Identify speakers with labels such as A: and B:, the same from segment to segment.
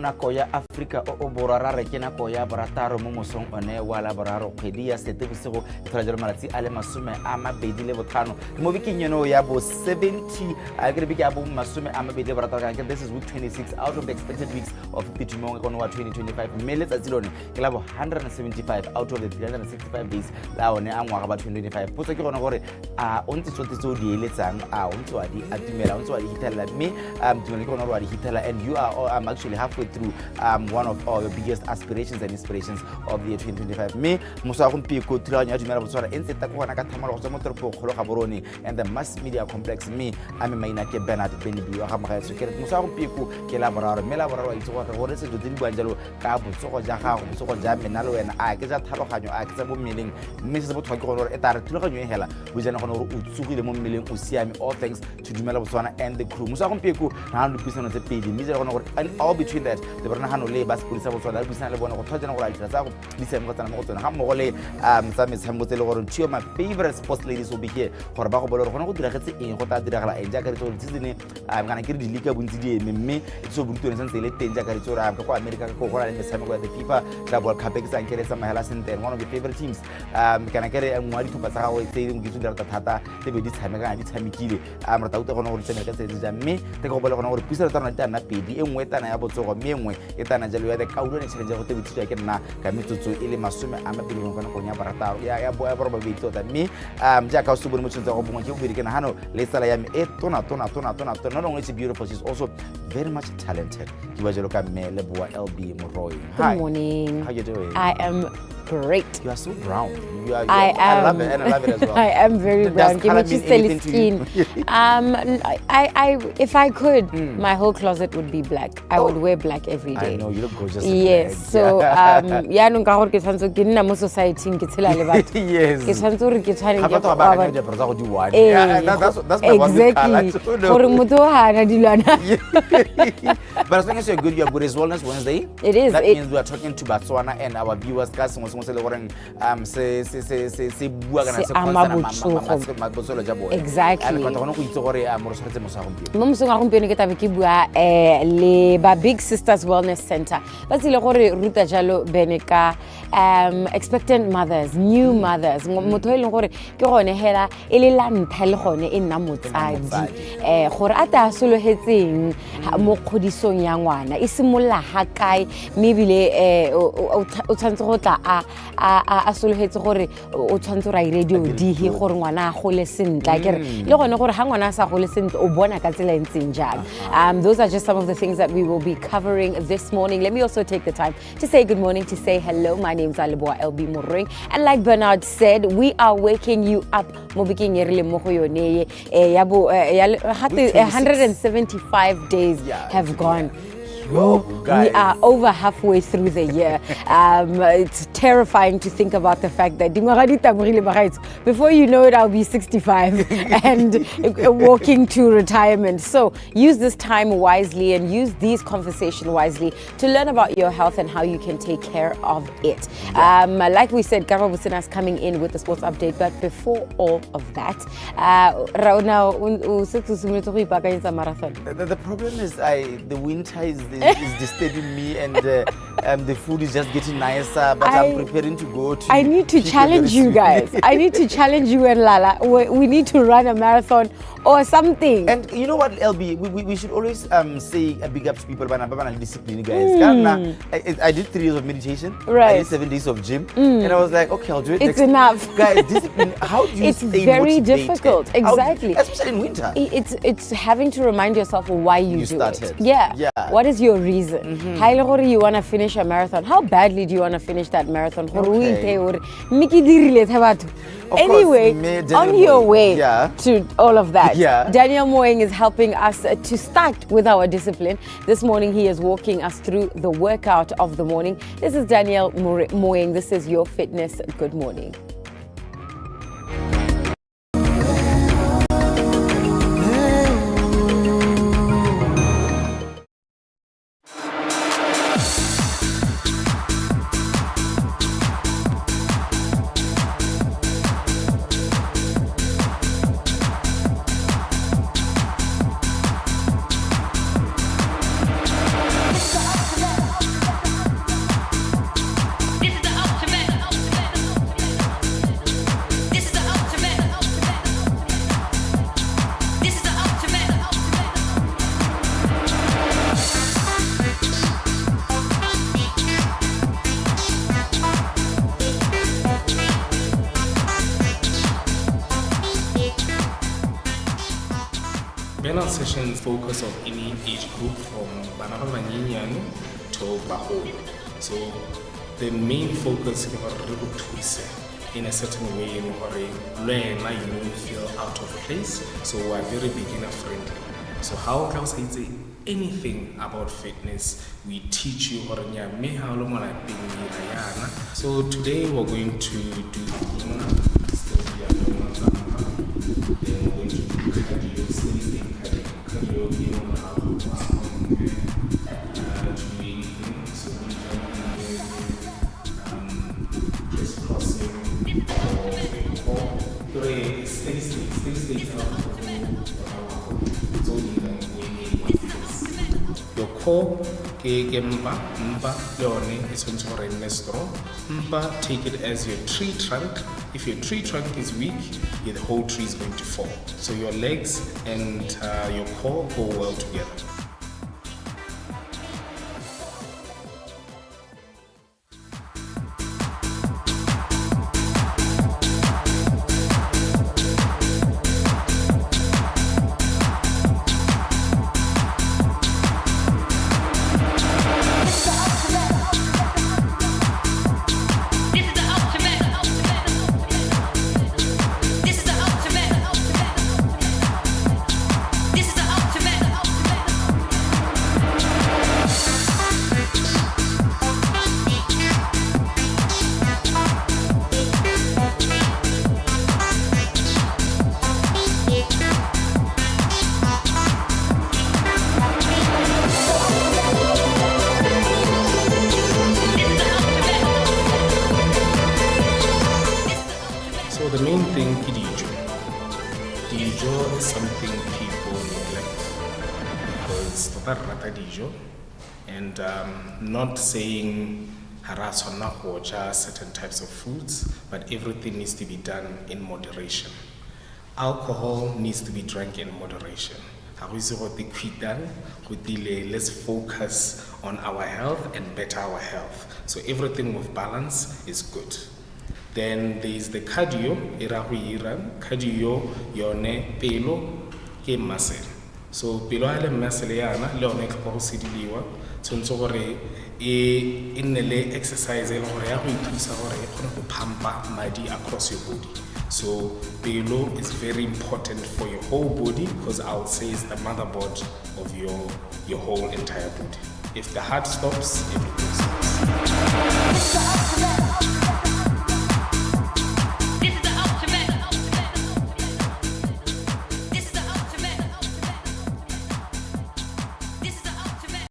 A: Nako ya Aforika o o borwa ra re ke nako ya borataro mo mosong one wa la boraro kgwedi ya Seetebosigo e tlhola jalo malatsi a le 25. Re mo bekeng eno ya bo 70, a ke re beke ya bo 26, kana ke this is week 26 out of the expected weeks of 52 mo ngwageng wa 2025, mme letsatsi lone ke la bo 175 out of the 365 days la one a ngwaga ba 2025. Potso ke gone gore a o ntse tsotlhe tse o di eletsang, a o ntse wa di atumela, o ntse wa di hithelela? Mme tumelo ke gone gore wa di hithelela, and you are actually halfway through one of our biggest aspirations and inspirations of the year 2025. Mme moso wa gompieko thulaganyo ya Dumela Botswana e ntse e ta ko gona ka thamalo go tswa mo toropong kgolo Gaborone and the Mass Media Complex. Mme a me maina ke Bernard Benebi wa ga mogaetsho. Ke re moso wa gompieko ke la boraro, mme la boraro wa itse gore setso tse di buang jalo ka botsogo ja gago, botsogo ja mena le wena, a ke ja tlhaloganyo, a ke tsa mo mmeleng. Mme se se botlhokwa ke gone gore e tare thulaganyo e hela bojana gone gore o tsogile mo mmeleng, o siame, all thanks to Dumela Botswana and the crew. Moso wa gompieko re na le dipuisano tse pedi, mme jalo gone gore and all between that le re nagano le ba sepodisa Botswana, re buisana le bone go tlhola jana gore a ditsela tsa go di siame go tsena mo go tsone, ga mmogo le tsa metshameko tse e le gore two of my favorite sports ladies will be here gore ba go bole gore gone go diragetse eng, go tla diragala eng, jaaka re tse gore season kana ke re dilika bontsi di eme, mme so boruto ne santse e le teng, jaaka re tse gore ka kwa America ka go na le metshameko ya the FIFA Club World Cup e ke tsang ke re tsamagela sentle. One of your favorite teams, kana ke re nngwe wa ditlhopha tsa gago tse dingwe ke tse di rata thata tse be di tshameka kana di tshamekile, re tla utlwa gone gore di tshameka ka tsela jang. Mme te ke go bole gone gore puisano tsa rona di tla nna pedi, e nngwe e tana ya botsogo, mme e nngwe e tana jalo ya the Kaulwane Challenge go tebe thuswa ke nna ka metsotso e le 20 go nakong ya barataro ya borobabedi tota. Mme jaaka o se bone mo tshwanetse go bongwe ke bobedi ke nagano le tsala ya me e tona tona tona tona tona, not only is she beautiful, she's also very much talented. Ke bua jalo ka mme Leboa LB Moroi.
B: Good morning.
A: How you doing?
B: I am great.
A: You are so brown. You
B: I
A: I
B: am.
A: love it, and I love it as well.
B: I am very
A: Does
B: brown. Give
A: colour
B: me
A: mean
B: just a
A: anything to you?
B: skin. If I could, my whole closet would be black. I would wear black every
A: I
B: day.
A: know, you look gorgeous in
B: Yes.
A: black.
B: So yaanong ka gore ke tshwanetse ke nna mo society-ing, ke tshela le batho. Ke tshwanetse gore ke tshwane
A: Ga
B: ke
A: batho ba baakanya diaparo tsa go di one.
B: Ee,
A: Yeah, that's my one color.
B: exactly.
A: So, no.
B: Gore motho o ga ana dilwana.
A: But as long as you're good, you're good. It's Wellness Wednesday.
B: It is.
A: That means we are talking to Botswana and our viewers ka sengwe sengwe se le goreng se bua kana
B: Se
A: se
B: ama
A: concern
B: botsogo.
A: botshelo ja bone.
B: Exactly.
A: And re gone go itse gore re tshwaretse moso wa gompieno.
B: Mo mosong wa gompieno ke tabe ke bua le ba Big Sisters Wellness Center, ba tsile gore ruta jalo bene ka expectant mothers, new mothers, motho e leng gore ke gone hela e le la ntlha le gone e nna motsadi, gore a ta a sologetseng mo kgodisong ya ngwana, e simolola ga kae, mme ebile o tshwanetse go tla a sologetse gore o tshwanetse gore a ire diodihe gore ngwana a gole sentle, a kere le gone gore ga ngwana a sa gole sentle o bona ka tsela e ntseng jang. Those are just some of the things that we will be covering this morning. Let me also take the time to say good morning, to say hello. My name's Leboa LB Moreng, and like Bernard said, we are waking you up mo bekeng e re leng mo go yone e, ya bo ya gate
A: Week 26.
B: 175 days have gone.
A: Yo,
B: We
A: guys.
B: are over halfway through the year. It's terrifying to think about the fact that dingwaga di tabogile, bagaetsho. Before you know it, I'll be 65 and walking to retirement. So use this time wisely and use these conversations wisely to learn about your health and how you can take care of it. Like we said, Garo Busina is coming in with the sports update. But before all of that, now, o setse o simolotse go ipaakanyetsa marathon.
A: The problem is the winter is disturbing me, and the food is just getting nicer, but I'm preparing to go to
B: I need to
A: Chico
B: challenge
A: very
B: you
A: soon.
B: Guys. I need to challenge you and Lala. We need to run a marathon or something.
A: And you know what, LB, we should always say a big up to people ba ba nang le discipline, guys. Ka nna, I did 3 years of meditation. I did 7 days of gym. And I was like, okay, I'll do it
B: It's
A: next.
B: Enough.
A: Guys, discipline, how do you
B: It's
A: stay
B: very
A: motivated?
B: Difficult. Exactly.
A: Especially in winter.
B: It's having to remind yourself why you
A: You
B: do
A: started.
B: it. Yeah. What is your reason? Ha e le gore you want to finish a marathon, how badly do you want to finish that marathon? Gore o ithe gore mme ke dirile the batho.
A: Of course,
B: Anyway,
A: me, Daniel
B: on your
A: Moeng.
B: way to all of that, Daniel Moeng is helping us to start with our discipline. This morning, he is walking us through the workout of the morning. This is Daniel Moeng. This is your fitness. Good morning.
C: General sessions focus on any age group from bana ba banyenyane to baholo. So the main focus ke gore re go thuse in a certain way in gore le wena you won't feel out of place. So we are very beginner friendly. So how o tla o sa itse anything about fitness, we teach you gore nya mme ha o le mo lapeng dira yana. So today we're going to do still the abdominal tsa mpa. Then we're going to do cardio, steady state cardio. Cardio ke yone ha o tloga to do anything. So we jump in there, crisscrossing or or steady state, steady state ha o tse o di dirang o eme in one place. Your core ke mpa, mpa le yone e tshwanetse gore e nne strong. Mpa, take it as your tree trunk. If your tree trunk is weak, the whole tree is going to fall. So your legs and your core go well together.
D: This is the ultimate. This is the ultimate. This is the ultimate. This is the ultimate.
C: So the main thing ke dijo. Dijo is something people neglect because tota re rata dijo and not saying ha ra tshwanela go ja certain types of foods, but everything needs to be done in moderation. Alcohol needs to be drank in moderation. Ga go ise go te khwitang, go tile let's focus on our health and better our health. So everything with balance is good. Then there is the cardio, e ra go e irang. Cardio yone pelo ke muscle. So pelo ha e le muscle yana le yone e tlhoka go sediliwa. Tshwanetse gore e nne le exercise e leng gore ya go e thusa gore e kgone go pumpa madi across your body. So pelo is very important for your whole body because I would say it's the motherboard of your whole entire body. If the heart stops, everything stops.
D: This is the ultimate. This is the ultimate. This is the ultimate.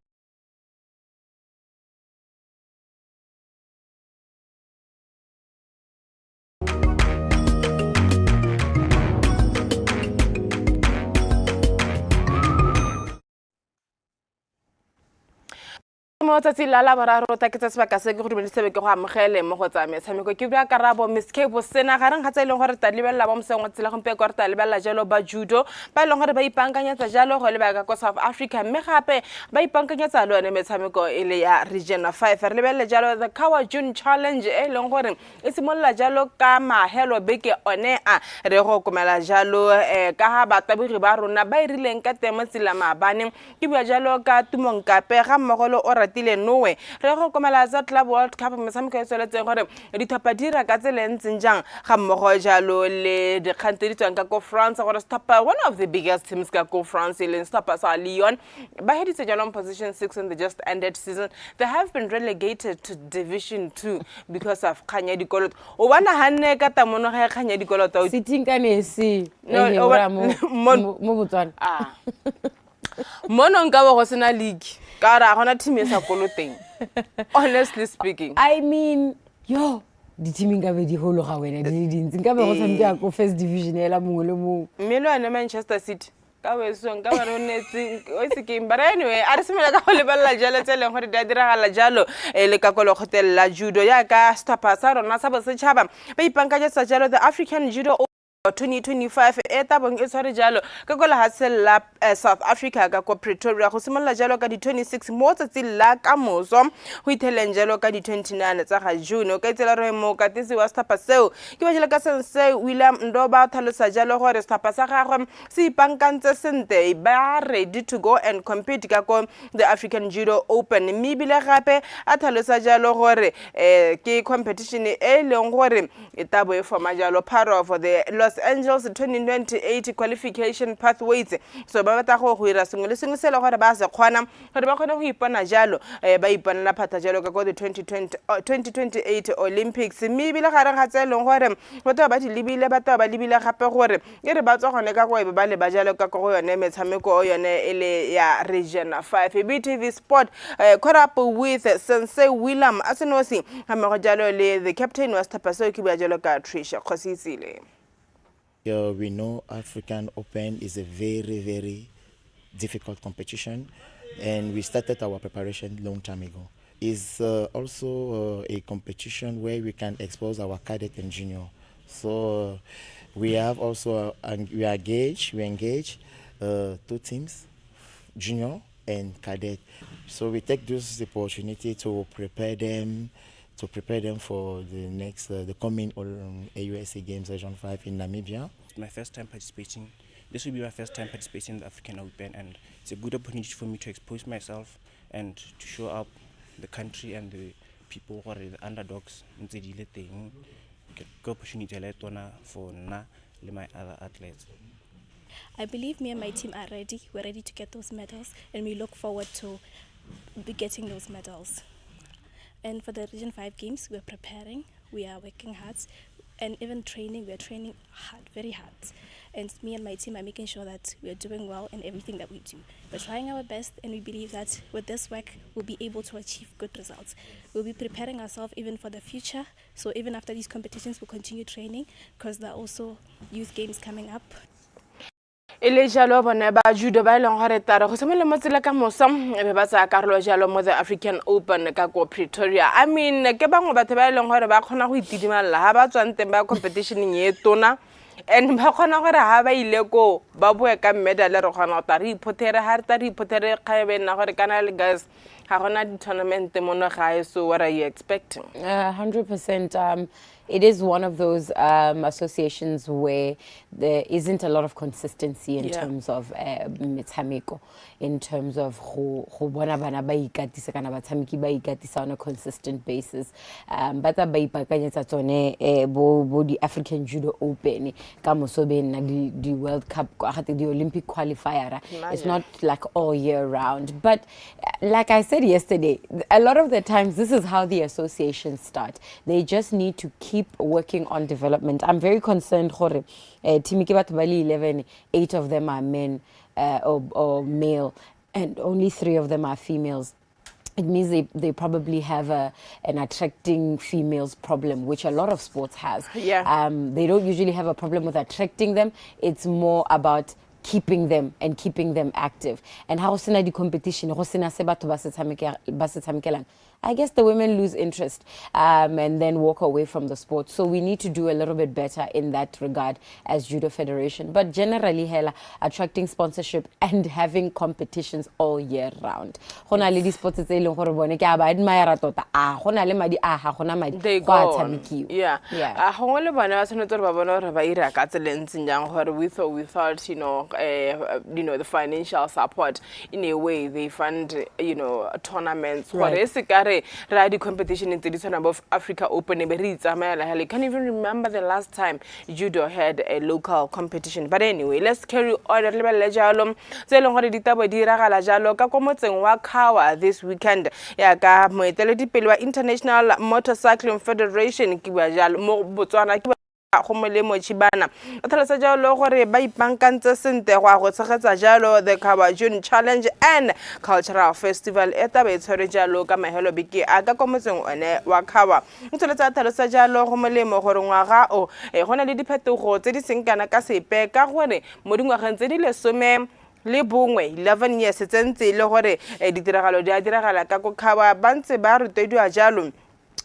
E: Mo tsatsing la Laboraro ta ke tsa sebaka se ke go dumedise ke go amogele mo go tsa metshameko. Ke bua karabo Miss K Bosena gareng ga tse e leng gore ta lebelela mo moseng wa tsela gompieno, re ta lebelela jalo ba judo ba e leng gore ba ipaakanyetsa jalo go leba ka ko South Africa, mme gape ba ipaakanyetsa le yone metshameko e le ya Region 5. Re lebelele jalo the Cower June Challenge e leng gore e simolola jalo ka mahelo beke one a re go komela jalo ka ga batabogi ba rona ba e rileng ka teng mo tsela maabane. Ke bua jalo ka Tumong Kape ga mmogo le o ratile Noe. Re go komela tsa Club World Cup, metshameko e tsweletseng gore ditlhopha di dira ka tsela e ntseng jang, ga mmogo jalo le dikgang tse di tswang ka ko France, gore setlhopha, one of the biggest teams ka ko France, e leng setlhopha sa Lyon, ba heditse jalo on position 6 in the just ended season. They have been relegated to division 2 because of kgang ya dikoloto. O bona ganne ka tamono ga e kgang ya dikoloto.
B: Sithinkanesi.
E: No,
B: Ehe,
E: o
B: o raya mo mo Botswana.
E: Ah. Mono nka bo go sena league ka gore a gona team e sa koloteng, honestly speaking.
B: I mean, yo, di-team nkabe di hologa wena di le dintsi, nkabe go tshameka ko first division ela mongwe le mongwe.
E: Mme le yone Manchester City ka wesong ka bare o netse o itse keng. But anyway, a re simolola ka go lebelela jalo tse e leng gore di a diragala jalo e le ka ko lekgotleng la judo, yaka setlhopha sa rona sa bosetšhaba ba ipaakanyetsa jalo the African Judo. 2025 e tabong e tshware jalo ka ko lehatsheng la South Africa ka ko Pretoria go simolola jalo ka di-26 mo tsatsing la kamoso go itheleng jalo ka di-29 tsa ga June. O ka itsela gore mokatisi wa setlhopha seo ke ba jalo ka Sensei William Ndoba, o tlhalosa jalo gore setlhopha sa gagwe se ipankantse sentle, ba ready to go and compete ka ko the African Judo Open, mme ebile gape a tlhalosa jalo gore ke competition e e leng gore e tabo e forma jalo part of the Los Angeles 2028 qualification pathways. So ba batla go ira sengwe le sengwe se e le gore ba se kgona gore ba kgone go ipona jalo ba iponela phatha jalo ka ko the 2020, 2028 Olympics. Mme ebile gareng ga tse e leng gore batho ba di lebile, batho ba lebile gape gore e re ba tswa gone ka ko e be ba leba jalo ka ko go yone metshameko yone e le ya Region 5. BTV Sport caught up with Sensei William Asenosi ga mmogo jalo le the captain wa setlhopha seo, ke bua jalo ka Trisha Kgositsile.
F: We know African Open is a very, very difficult competition, and we started our preparation long time ago. It's also a competition where we can expose our cadet and junior. So we have also, and we engage two teams, junior and cadet. So we take this opportunity to prepare them for the coming AUSA Games Region 5 in Namibia.
G: It's my first time participating. This will be my first time participating in the African Open, and it's a good opportunity for me to expose myself and to show up the country and the people who are the underdogs ntse di le teng. Ke opportunity e le tona for nna le my other athletes.
H: I believe me and my team are ready. We're ready to get those medals, and we look forward to be getting those medals. And for the Region 5 games, we're preparing, we are working hard, and even training, we are training hard, very hard. And me and my team are making sure that we are doing well in everything that we do. We're trying our best, and we believe that with this work, we'll be able to achieve good results. We'll be preparing ourselves even for the future. So even after these competitions, we'll continue training because there are also youth games coming up.
E: E le jalo bone ba judo ba e leng gore tare go simolola mo tsela ka moso e be ba tsaya karolo jalo mo the African Open ka ko Pretoria. I mean, ke bangwe batho ba e leng gore ba kgona go itidimalela ga ba tswang teng ba competitioneng e tona, and ba kgona gore ga ba ile ko ba boe ka medal. Re kgona go ta re iphotere ga re ta re iphotere kgaebe nna gore kana le guys ga gona di-tournament mono gae. So what are you expecting?
B: 100%. It is one of those associations where there isn't a lot of consistency in terms of metshameko, in terms of go bona bana ba ikatisa kana batshameki ba ikatisa on a consistent basis. Ba tsa ba ipaakanyetsa tsone bo di African Judo Open, ka moso be nna di World Cup, gate di Olympic qualifier. It's
E: Imagine.
B: not like all year round. But like I said yesterday, a lot of the times this is how the associations start. They just need to keep working on development. I'm very concerned gore team ke batho ba le 11, eight of them are men or male, and only three of them are females. It means they probably have an attracting females problem, which a lot of sports has. They don't usually have a problem with attracting them. It's more about keeping them and keeping them active. And how sena di competition, go sena se batho ba se tshamekelang, I guess the women lose interest and then walk away from the sport. So we need to do a little bit better in that regard as Judo Federation. But generally, hela, attracting sponsorship and having competitions all year round. Go na le di-sports tse e leng gore bone ke a ba admire tota. A go na le madi, a ga gona madi,
E: They
B: go a
E: go on.
B: tshamekiwa.
E: A gongwe le bone ba tshwanetse gore ba bone gore ba ira ka tsela e ntseng jang gore with or without the financial support, in a way they fund tournaments gore e se ka re re ya di-competition tse di tshwanang bo Africa Open e be re itsamaela hela. You can't even remember the last time judo had a local competition. But anyway, let's carry on, re lebelele jalo tse e leng gore ditabo di iragala jalo ka ko motseng wa Khawa this weekend, yaka moeteledipele wa International Motorcycling Federation, ke bua jalo mo Botswana, ke bua go Molemo Chibana, o tlhalosa jalo gore ba ipankantse sentle go ya go tshegetsa jalo the Khawa June Challenge and Cultural Festival e taba e tshwere jalo ka mahelo beke a ka kwa motseng one wa Khawa. O tsweletse a tlhalosa jalo go molemo gore ngwaga o go na le diphetogo tse di seng kana ka sepe, ka gore mo dingwageng tse di 11, 11 years tse ntse e le gore ditiragalo di a diragala ka ko Khawa, ba ntse ba rotloediwa jalo.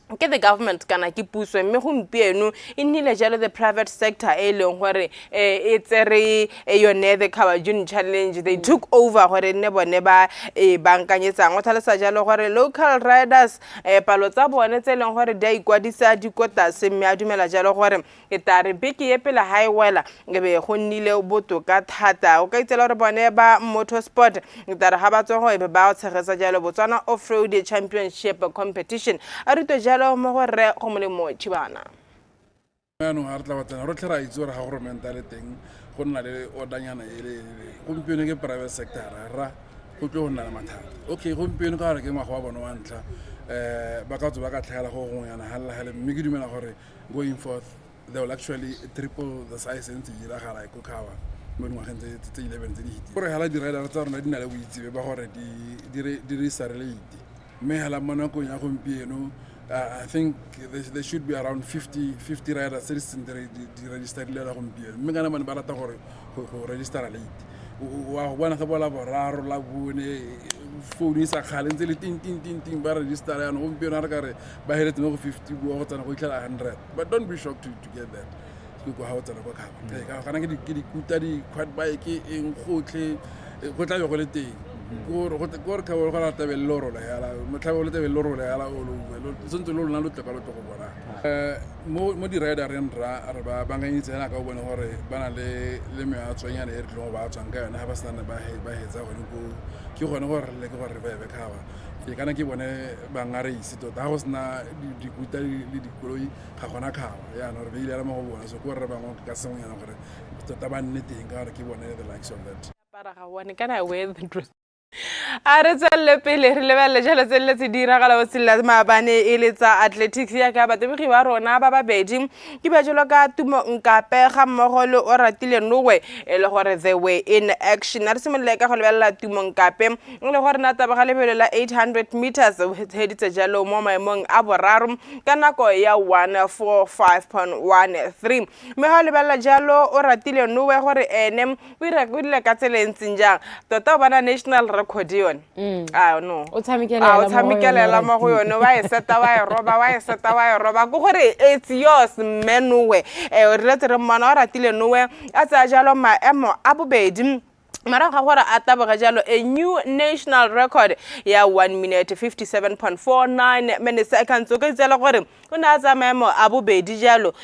E: Ke the government kana ke puso, mme gompieno e nnile jalo the private sector e leng gore e tsere yone the Khawa June Challenge. They took over gore nne bone ba e bankanyetsang. O tlhalosa jalo gore local riders, palo tsa bone tse e leng gore di a ikwadisa di ko tlase, mme a dumela jalo gore e tare beke ye pele ga e wela e be go nnile botoka thata. O ka itsela gore bone ba motorsport e tare ga ba tswa go e be ba tshegetsa jalo Botswana Off-Road Championship Competition. A rutwe jalo mo go rre go molemo Chibana.
I: Jaanong ga re tla batlana rotlhe, ra itse gore ga goromente a le teng go nna le ordanyana e le gompieno ke private sector ra go tlo go nna le mathata. Okay, gompieno ka gore ke ngwaga wa bone wa ntlha, ba ka tswa ba ka tlhagela go gongwenyana galela, mme ke dumela gore going forth they will actually triple the size e ntse e diragala ko Khawa mo dingwageng tse 11 tse di fetileng, gore hela di-rider tsa rona di na le boitsebe ba gore di register late, mme hela mo nakong ya gompieno, I think there should be around 50 riders tse di setseng di registerile la gompieno, mme kana bane ba rata gore go registera late. Wa go bona ge bola boraro la bone founu e sa kgale ntse le ting ting ting ting ba registera. Yanong gompieno ga re ka re ba heletse mo go 50, bua go tsena go itlhela 100, but don't be shocked to get that ke ko ga o tsena kwa Khawa. Kana ke dikuta, di-quad bike, eng gotlhe go tla be go le teng kore Khawa go rata be le role yala motlhabe o le tebe le role yala o lo sentse lo lona lo tle ka lo tle go bona mo di-ridereng ra re ba bankanyitse hela ka o bone gore ba na le meatswanyana e re tlileng go ba tswang ka yone ga ba sena ba hetsa gone ko ke gone gore re leke gore re bebe Khawa ke kana ke bone banga race tota ga go sena dikuta le dikoloi ga gona Khawa. Yaanong re beile mo go bone, so ke gore re bangwe ka sengwenyana gore tota ba nne teng ka gore ke bone the likes of that.
E: Para ga one kana wear the dress. A re tswelele pele re lebelele jalo tse le tse di diragala botshelo maabane e le tsa athletics, yaka batebegi ba rona ba babedi ke ba jalo ka Tumo Nkape ga mmogo le o ratile Nowe, e le gore they were in action. A re simolole ka go lebelela Tumo Nkape, e le gore na taboga lebelo la 800 meters, o heditse jalo mo maemong a boraro ka nako ya 145.13. Mme ga o lebelela jalo o ratile Nowe gore ene o rile ka tsela e ntseng jang tota, o bona national record yone a no.
B: O tshamekelela
E: a o
B: mo go
E: tshamekelela
B: yone.
E: Mo go yone, wa e seta wa e roba, wa e seta wa e roba, ke gore it's yours mme Nowe. Re letse re mmona o ratile Nowe a tsaya jalo maemo a bobedi morago ga gore a taboge jalo a new national record ya 1 minute 57.49 minutes seconds. O ka itsela gore o ne a tsaya maemo a bobedi jalo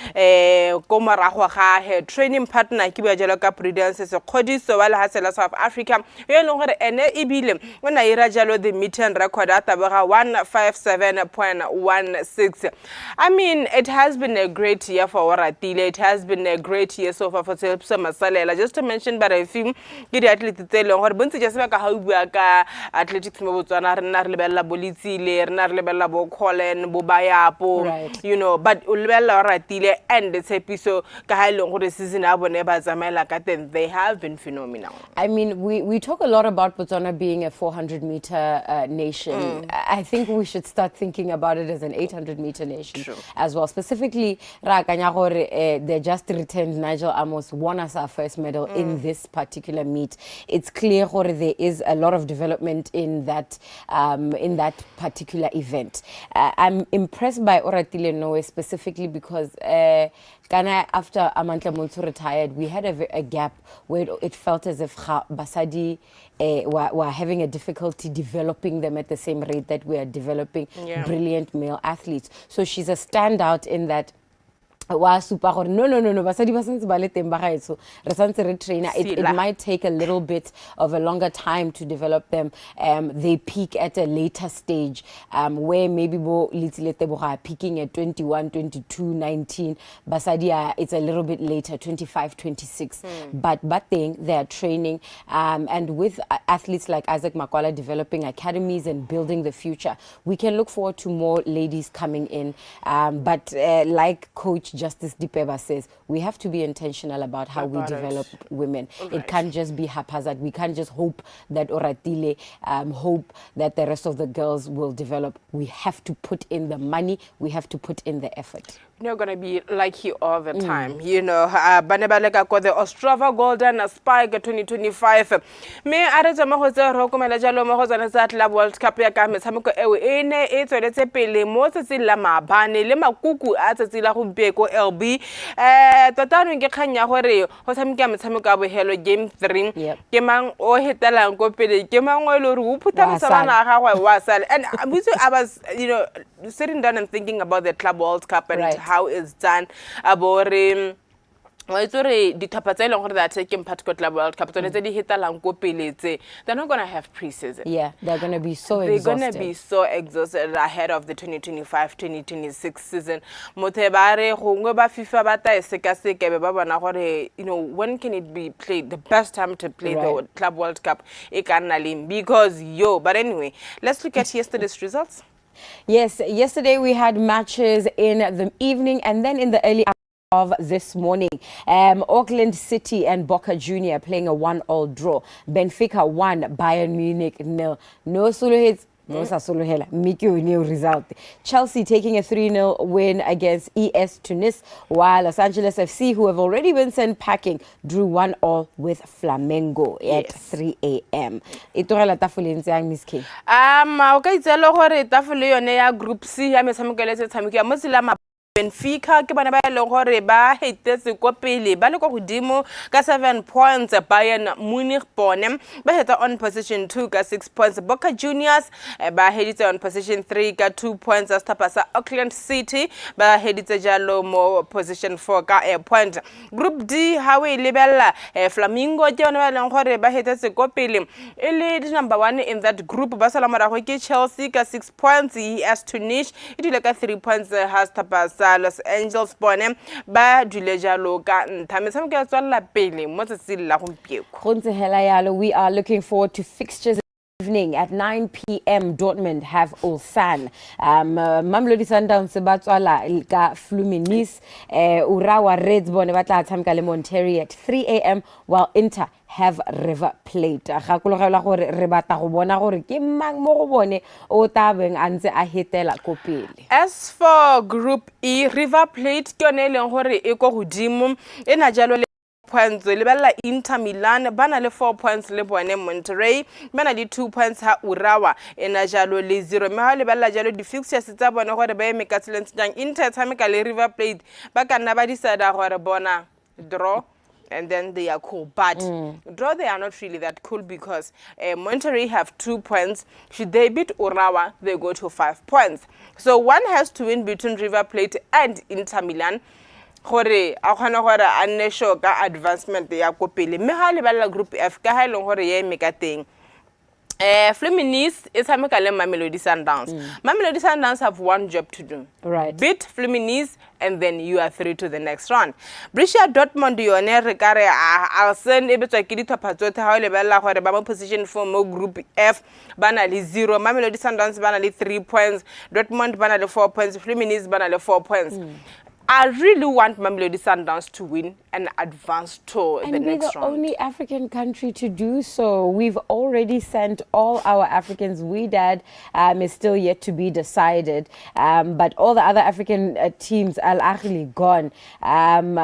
E: ko morago ga her training partner, ke bua jalo ka Prudence Sekgodiso wa lehatshe la South Africa, yo e leng gore ene ebile o ne a ira jalo the meeting record a taboga 157.16. I mean, it has been a great year for Oratile. It has been a great year so far for Tshepiso Masalela, just to mention but a few. Ke di-athlete tse e leng gore bontsi jwa sebaka ga o bua ka athletics mo Botswana, re nna re lebelela bo Letsile, re nna re lebelela bo Collen, bo Bayapo, but o lebelela Oratile and Tshepiso ka ga e leng gore season ya bone ba tsamaela ka teng, they have been phenomenal.
B: I mean, we talk a lot about Botswana being a 400 meter nation. I think we should start thinking about it as an 800 meter nation
E: True.
B: As well. Specifically, ra akanya gore, they just returned Nigel Amos, won us our first medal in this particular meet. It's clear gore there is a lot of development in that particular event. I'm impressed by Oratile Noe specifically because kana after Amantle Montsho retired, we had a gap where it felt as if basadi were having a difficulty developing them at the same rate that we are developing brilliant male athletes. So she's a standout in that wa supa gore no, no, no, no, basadi ba santse ba le teng ba gaetsho, re santse re trainer. It
E: Sila.
B: Might take a little bit of a longer time to develop them. They peak at a later stage, where maybe bo Letsile Tebogo are peaking at 21, 22, 19, basadi are, it's a little bit later, 25, 26, but then they are training, and with athletes like Isaac Makwala developing academies and building the future, we can look forward to more ladies coming in. But like Coach Justice Dipeba says, we have to be intentional about how we
E: About it.
B: develop women. It can't just be haphazard. We can't just hope that Oratile, hope that the rest of the girls will develop. We have to put in the money. We have to put in the effort.
E: Not gonna be like you all the time. Ba ne ba leka ko the Ostrava Golden Spike 2025, mme a re tswa mo go tse re okomela jalo mo go tsone tsa Club World Cup, ya ka metshameko eo e ne e tsweletse pele mo tsatsing la maabane le makuku a tsatsi la gompieko lb. Tota anong ke kgang ya gore go tshameka metshameko ya bogelo, game 3. Ke mang o hetelang ko pele? Ke mang o e le gore o phutha
B: Wa
E: mosabana
B: sala.
E: a gagwe wa sala? And I was sitting down and thinking about the Club World Cup and how it's done, a bo re wa itse gore ditlhopha tse e leng gore they are taking part ko Club World Cup, tsone tse di hetelang ko pele tse, they're not gonna have pre-season.
B: Yeah, they're going to be so
E: They're
B: exhausted.
E: gonna be so exhausted ahead of the 2025-2026 season. Motho e ba re gongwe ba FIFA ba ta e sekaseka, be ba bona gore when can it be played, the best time to play the Club World Cup e ka nna leng, because yo, but anyway, let's look at yesterday's results.
B: Yes, yesterday we had matches in the evening and then in the early hours of this morning. Auckland City and Boca Junior playing a 1-all draw. Benfica 1, Bayern Munich 0. No solo hits. No sa solohela, mme ke yone eo result. Chelsea taking a 3-0 win against ES Tunis, while Los Angeles FC, who have already been sent packing, drew 1-all with Flamengo at 3 a.m. E tlogela tafole e ntse yang, Miss K?
E: O ka itseela gore tafole yone ya Group C ya metshameko le tse tshamekiwa mo tsela ma Benfica ke bone ba e leng gore ba hetetse ko pele, ba le ko godimo ka 7 points. Bayern Munich bone ba hetsa on position 2 ka 6 points. Boca Juniors ba heditse on position 3 ka 2 points. Setlhopha sa Auckland City ba heditse jalo mo position 4 ka a point. Group D, ha o e lebelela, Flamingo ke yone ba e leng gore ba hetetse ko pele e le di number 1 in that group. Ba sala morago ke Chelsea ka 6 points. ES Tunis e dule ka 3 points, ha setlhopha sa Los Angeles bone ba dule jalo ka ntha. Metshameko ya tswelela pele mo tsatsing la gompieko.
B: Go ntse hela yalo, we are looking forward to fixtures evening at 9 p.m. Dortmund have Ulsan. Mamelodi Sundowns ba tswala ka Fluminense. Urawa Reds bone ba tla tshameka le Monterrey at 3 a.m., while Inter have River Plate. Gakologelwa gore re batla go bona gore ke mang mo go bone o tla beng a ntse a hetela ko pele.
E: As for Group E, River Plate ke yone e leng gore e ko godimo, e na jalo le points. Lebelela Inter Milan ba na le 4 points, le bone Monterrey ba na le 2 points, ha Urawa e na jalo le 0. Mme ha o lebelela jalo di-fixtures tsa bone gore ba eme ka tseleng tse jang, Inter e tshameka le River Plate, ba ka nna ba decida gore bona draw and then they are cool. But draw, they are not really that cool because Monterrey have 2 points. Should they beat Urawa, they go to 5 points. So one has to win between River Plate and Inter Milan gore a kgone gore a nne sure ka advancement ya ko pele. Mme ga lebelela Group F, ka ga e leng gore ya eme ka teng, Fluminense e tshameka le Mamelodi Sundowns. Mamelodi Sundowns have one job to do. Beat Fluminense and then you are through to the next round. Borussia Dortmund yone re ka re Alsen e betswa ke ditlhopha tsotlhe. Ha o lebelela gore ba mo position 4 mo Group F, ba na le 0. Mamelodi Sundowns ba na le 3 points. Dortmund ba na le 4 points. Fluminense ba na le 4 points. I really want Mamelodi Sundowns to win and advance to
B: And
E: the
B: be
E: next
B: the
E: round.
B: Only African country to do so. We've already sent all our Africans. Wydad is still yet to be decided. But all the other African teams, Al Ahly gone. And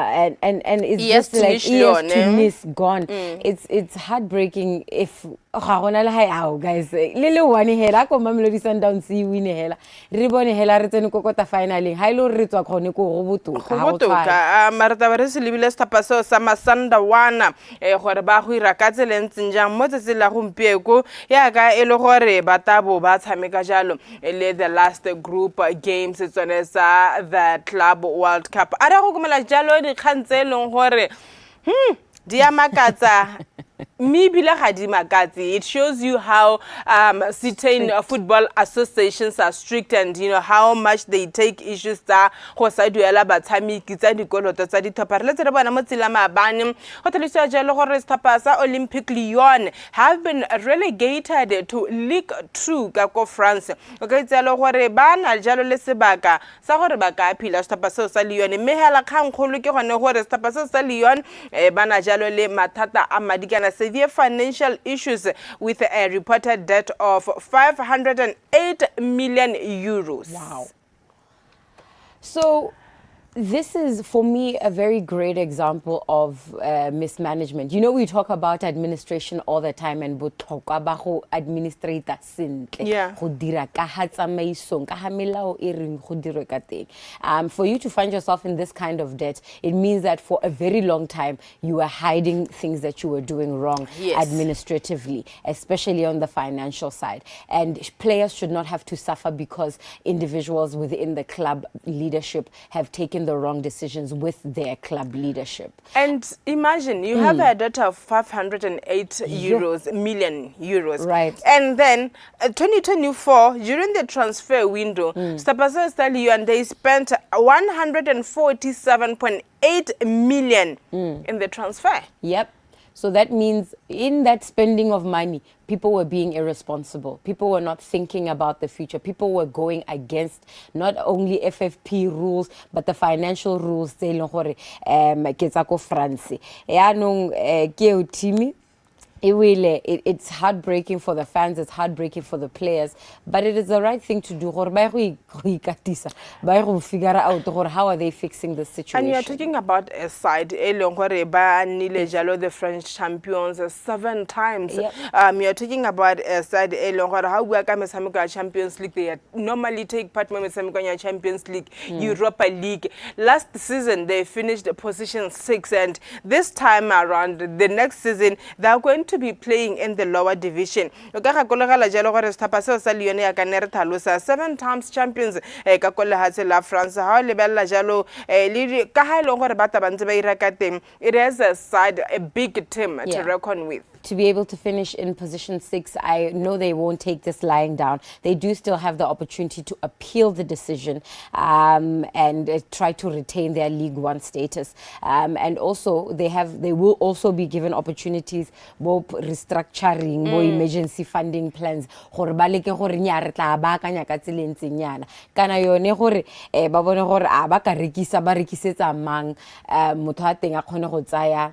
B: it's
E: ES
B: just like
E: Tunis
B: ES
E: le yone.
B: Tunis gone. It's heartbreaking if ga gona le hae ao guys, le le one hela ko Mamelodi Sundowns e win hela, re bone hela re tsene ko quarter finaleng, ha ile gore re tswa kgone ko go botoka,
E: Go
B: ha go
E: botoka.
B: tshwane.
E: Mare taba re se lebile setlhopha seo sa Masandawana gore ba go ira ka tsela e ntseng jang mo tsatsing la gompieko, yaka e le gore ba tabo ba tshameka jalo e le the last group games tsone tsa the Club World Cup. A re go komela jalo dikgang tse e leng gore di a makatsa. Mme ebile ga di makatse. It shows you how certain football associations are strict and you know how much they take issues tsa go sa duela batshameki, tsa dikoloto tsa ditlhopha. Re letse re bona mo tsela maabane go tlhalosiwa jalo gore setlhopha sa Olympique Lyon have been relegated to League Two ka ko France. O ka itse jalo gore ba na jalo le sebaka sa gore ba ka phila setlhopha seo sa Lyon, mme hela kgangkgolo ke gone gore setlhopha seo sa Lyon ba na jalo le mathata a madi kana severe financial issues with a reported debt of €508 million.
B: Wow. So this is for me a very great example of mismanagement. We talk about administration all the time and botlhokwa ba go administrate sentle. Go dira ka ha tsamaisong, ka ha melao e reng go dirwe ka teng. For you to find yourself in this kind of debt, it means that for a very long time you were hiding things that you were doing wrong administratively, especially on the financial side. And players should not have to suffer because individuals within the club leadership have taken the wrong decisions with their club leadership.
E: And imagine you have a debt of 508 euros, million euros. And then 2024, during the transfer window, mm. Sa Lyon, they spent 147.8 million in the transfer.
B: Yep. So that means in that spending of money, people were being irresponsible. People were not thinking about the future. People were going against not only FFP rules, but the financial rules tse e leng gore ke tsa ko France. Yaanong ke eo team e wele. It's heartbreaking for the fans, it's heartbreaking for the players, but it is the right thing to do gore ba ye go ikatisa, ba ye go figure out gore how are they fixing this situation.
E: And you are talking about a side e leng gore ba nnile jalo the French champions seven times. You are talking about a side e leng gore ha o bua ka metshameko ya Champions League, they normally take part mo metshamekong ya Champions League, Europa League. Last season they finished position six, and this time around, the next season, they are going to be playing in the lower division. O ka gakologela jalo gore setlhopha seo sa Lyon ya ka nne re tlhalosa seven times champions ka ko lehatshe la France. Ha o lebelela jalo le ka ha e leng gore ba ta ba ntse ba ira ka teng, it has a side, a big team to reckon with.
B: To be able to finish in position six, I know they won't take this lying down. They do still have the opportunity to appeal the decision and try to retain their League One status. And also, they will also be given opportunities, both restructuring, bo emergency funding plans. Gore ba leke gore nnyaa, re tla baakanya ka tsela e ntseng yana. Kana yone gore ba bone gore a ba ka rekisa, ba rekisetsa mang, motho wa teng a kgone go tsaya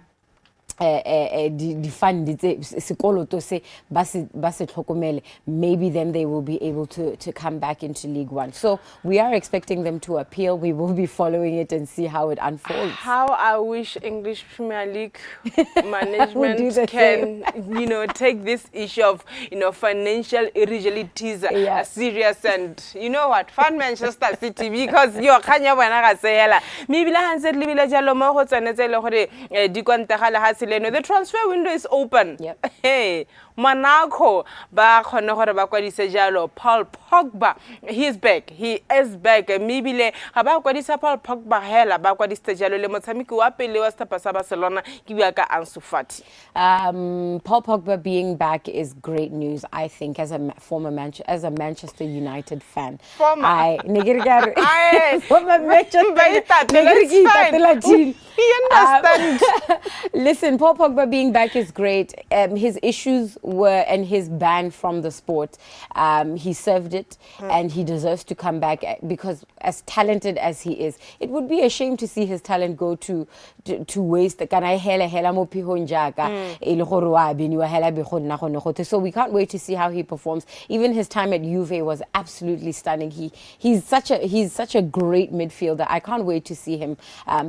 B: di-fund tse sekoloto se ba se tlhokomele. Maybe then they will be able to come back into League One. So we are expecting them to appeal. We will be following it and see how it unfolds.
E: How I wish English Premier League management
B: do the
E: can, take this issue of financial irregularities serious and, you know what, fund Manchester City, because yo kgang ya bona ga se hela. Mme ebile ga ntse re lebile jalo mo go tsone tse e leng gore di konte ga lehatshe leno, the transfer window is open. Hey, Monaco ba kgone gore ba kwadise jalo Paul Pogba. He is back, he is back. Mme ebile ga ba kwadisa Paul Pogba hela, ba kwadisitse jalo le motshameki wa pele wa setlhopha sa Barcelona, ke bua ka Ansu Fati.
B: Paul Pogba being back is great news, I think, as a former as a Manchester United fan.
E: Former.
B: I ne ke re ka re-
E: Aye.
B: Former Manchester
E: Ba itatela,
B: ne ke re ke
E: it's fine.
B: itatela team.
E: We understand.
B: Listen, Paul Pogba being back is great. His issues were and his ban from the sport. He served it, and he deserves to come back because, as talented as he is, it would be a shame to see his talent go to waste. Kana e hela hela mo phihong jaaka e le gore wa beniwa hela be go nna gone gotlhe. So we can't wait to see how he performs. Even his time at Juve was absolutely stunning. He's such a great midfielder. I can't wait to see him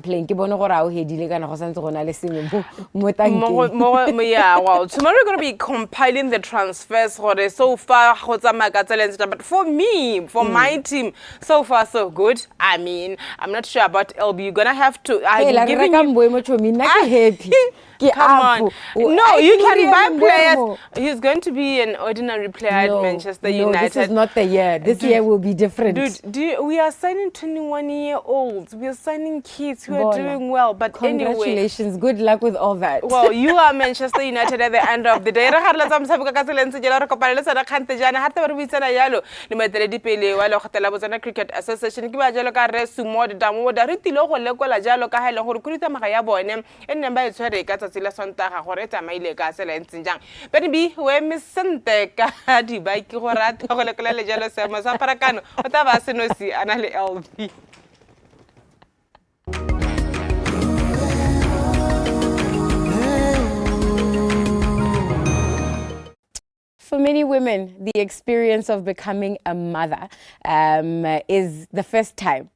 B: playing. Ke bone gore a o hedile kana go santse go na le sengwe mo tankeng.
E: Yeah, well, tomorrow we're going to be compiling the transfers gore so far go tsamaya ka tsela e ntse jang. But for me, for my team, so far so good. I mean, I'm not sure about LB. You're going to have to. I'm
B: Hela, re
E: giving
B: reka
E: you
B: Mbeumo, chomi, nna ke happy. Ke
E: Come on.
B: up.
E: No,
B: I
E: you can
B: couldn't
E: buy
B: even
E: players.
B: more.
E: He's going to be an ordinary player at
B: No,
E: Manchester
B: no,
E: United.
B: this is not the year. This
E: Dude,
B: year will be different.
E: Dude, we are signing 21-year-olds. We are signing kids who are
B: Bona.
E: doing well. But anyway,
B: Congratulations. Good luck with all that.
E: Well, you are Manchester United at the end of the day. Re gare la tsa motshameko ka tsela e ntse jalo re kopane le sona kgante jaana ga re re buisana jalo le moeteledipele wa lekgotla la Botswana Cricket Association ke ba jalo ka re Sumod Damoda re tlile go lekola jalo ka ga e leng gore khuduthamaga ya bone e nneng ba e tshwere ka tsatsi la Sontaga gore e tsamaile ka tsela e ntseng jang. Benny o eme sente ka dibaki gore a tle go lekola le jalo seemo sa pharakano o tla ba a senosi a na le LB.
B: For many women, the experience of becoming a mother is the first time.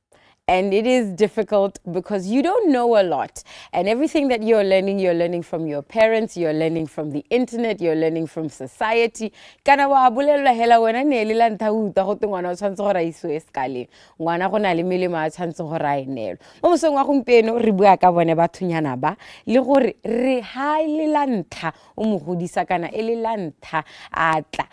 B: And it is difficult because you don't know a lot. And everything that you're learning from your parents, you're learning from the internet, you're learning from society. Kana wa bolelelwa hela wena ne e le la ntlha o utlwa gote ngwana o tshwanetse gore a isiwe sekaleng. Ngwana go na le melemo a tshwanetse gore a e neelwe. Mo mosong wa gompieno re bua ka bone bathonyana ba le gore re ha e le la ntlha o mo godisa kana e le la ntlha a tla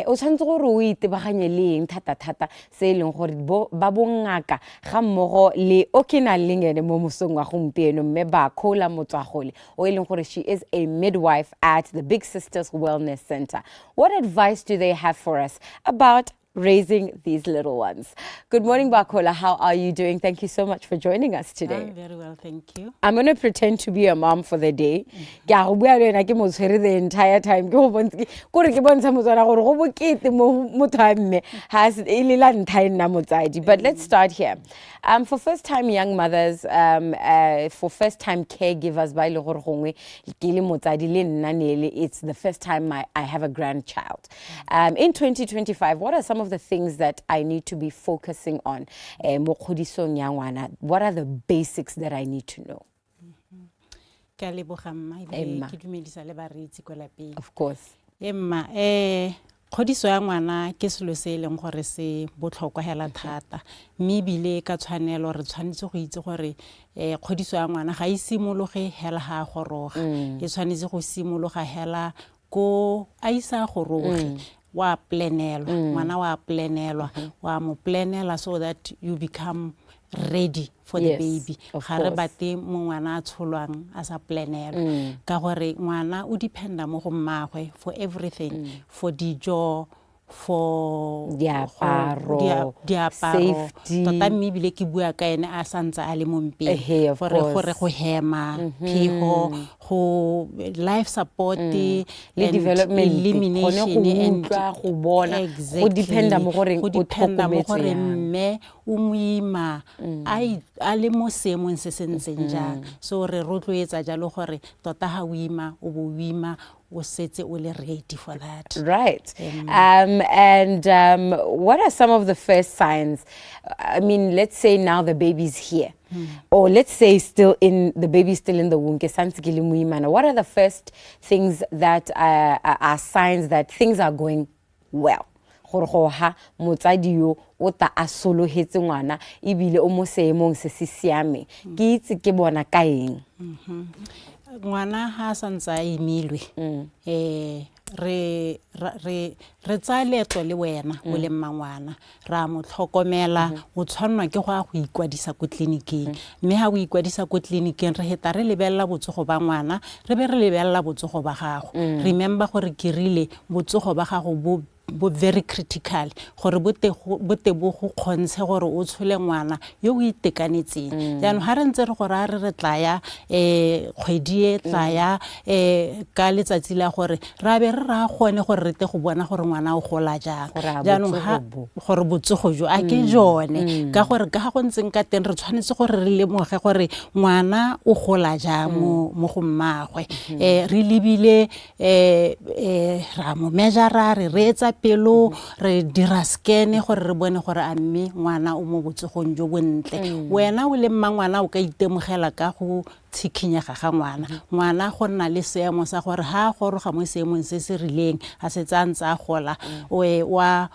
B: o tshwanetse gore o itebaganye le eng thata-thata se e leng gore ba bongaka ga mmogo le o ke nang le ene mo mosong wa gompieno mme ba Khola Motswagole o e leng gore she is a midwife at the Big Sisters Wellness Center. What advice do they have for us about raising these little ones? Good morning, Bakola. How are you doing? Thank you so much for joining us today.
J: I'm very well, thank you.
B: I'm going to pretend to be a mom for the day. Ke a go bua le wena ke mo tshwere the entire time. Ke go bontshe kore ke bontsha motswana gore go bokete mo motho a mme ha e le la ntlha e nna motsadi. But let's start here. For first time young mothers, for first time caregivers ba ile gore gongwe ke le motsadi le nna ne le it's the first time I have a grandchild. In 2025, what are some of the things that I need to be focusing on mo kgodisong ya ngwana? What are the basics that I need to know?
J: Ke a leboga mma ebile
B: Emma.
J: ke dumedisa le bareetsi kwa lapeng.
B: Of course.
J: Emma, kgodiso ya ngwana ke selo se e leng gore se botlhokwa hela thata mme ebile ka tshwanelo re tshwanetse go itse gore kgodiso ya ngwana ga e simologe hela ga a goroga, e tshwanetse go simologa hela ko a isa goroge. Wa planelwa ngwana, wa planelwa, wa mo planela so that you become ready for the baby.
B: Of
J: Ga re
B: course.
J: batle mo ngwana a tsholwang a sa planelwa ka gore ngwana o dependa mo go mmagwe for everything, for dijo, for
B: Diaparo,
J: diaparo,
B: safety.
J: Tota mme ebile ke bua ka ene a santse a le mo mpeng,
B: Ehe, of
J: gore
B: course.
J: go hema, phego, go life support
B: Le
J: and
B: development,
J: elimination
B: gone go
J: and
B: utlwa, go bona, go
J: Exactly.
B: dependa mo goreng
J: Go
B: o
J: dependa mo
B: tlhokometswe
J: gore
B: yang.
J: mme o moima a le mo seemong se se ntseng jang. So re rotloetsa jalo gore tota ga o ima o bo o ima o setse o le ready for that.
B: Right. And what are some of the first signs? I mean, let's say now the baby's here. Or let's say still in the baby's still in the womb. Ke santse ke le moimana. What are the first things that are signs that things are going well? Gore go ha motsadi yo o ta a sologetse ngwana ebile o mo seemong se se siameng, ke itse ke bona ka eng?
J: Ngwana ha a santse a imilwe, re tsaya leeto le wena o le mmangwana, ra mo tlhokomela. O tshwannwa ke go ya go ikwadisa ko tleliniking, mme ha o ikwadisa ko tleliniking re heta re lebelela botsogo ba ngwana, re be re lebelela botsogo ba gago. Remember gore ke rile botsogo ba gago bo very critical gore bo te bo go kgontshe gore o tshole ngwana yo o itekanetseng. Jaanong ga re ntse re gore a re re tla ya kgwedi e tla ya ka letsatsi la gore ra be re raya gone gore re te go bona gore ngwana o gola jang.
B: Gore a
J: Jaanong ha
B: botsogo bo.
J: Gore botsogo jo a ke jone, ka gore ka ga go ntseng ka teng re tshwanetse gore re lemoge gore ngwana o gola jang mo go mmagwe. Re lebile ra mo measure, re reetsa pelo, re dira scan gore re bone gore a mme ngwana o mo botsogong jo bontle. Wena o le mma ngwana o ka itemogela ka go tshikhinyega ga ngwana. Ngwana go nna le seemo sa gore ha a goroga mo seemong se se rileng a setse a ntse a gola, o e wa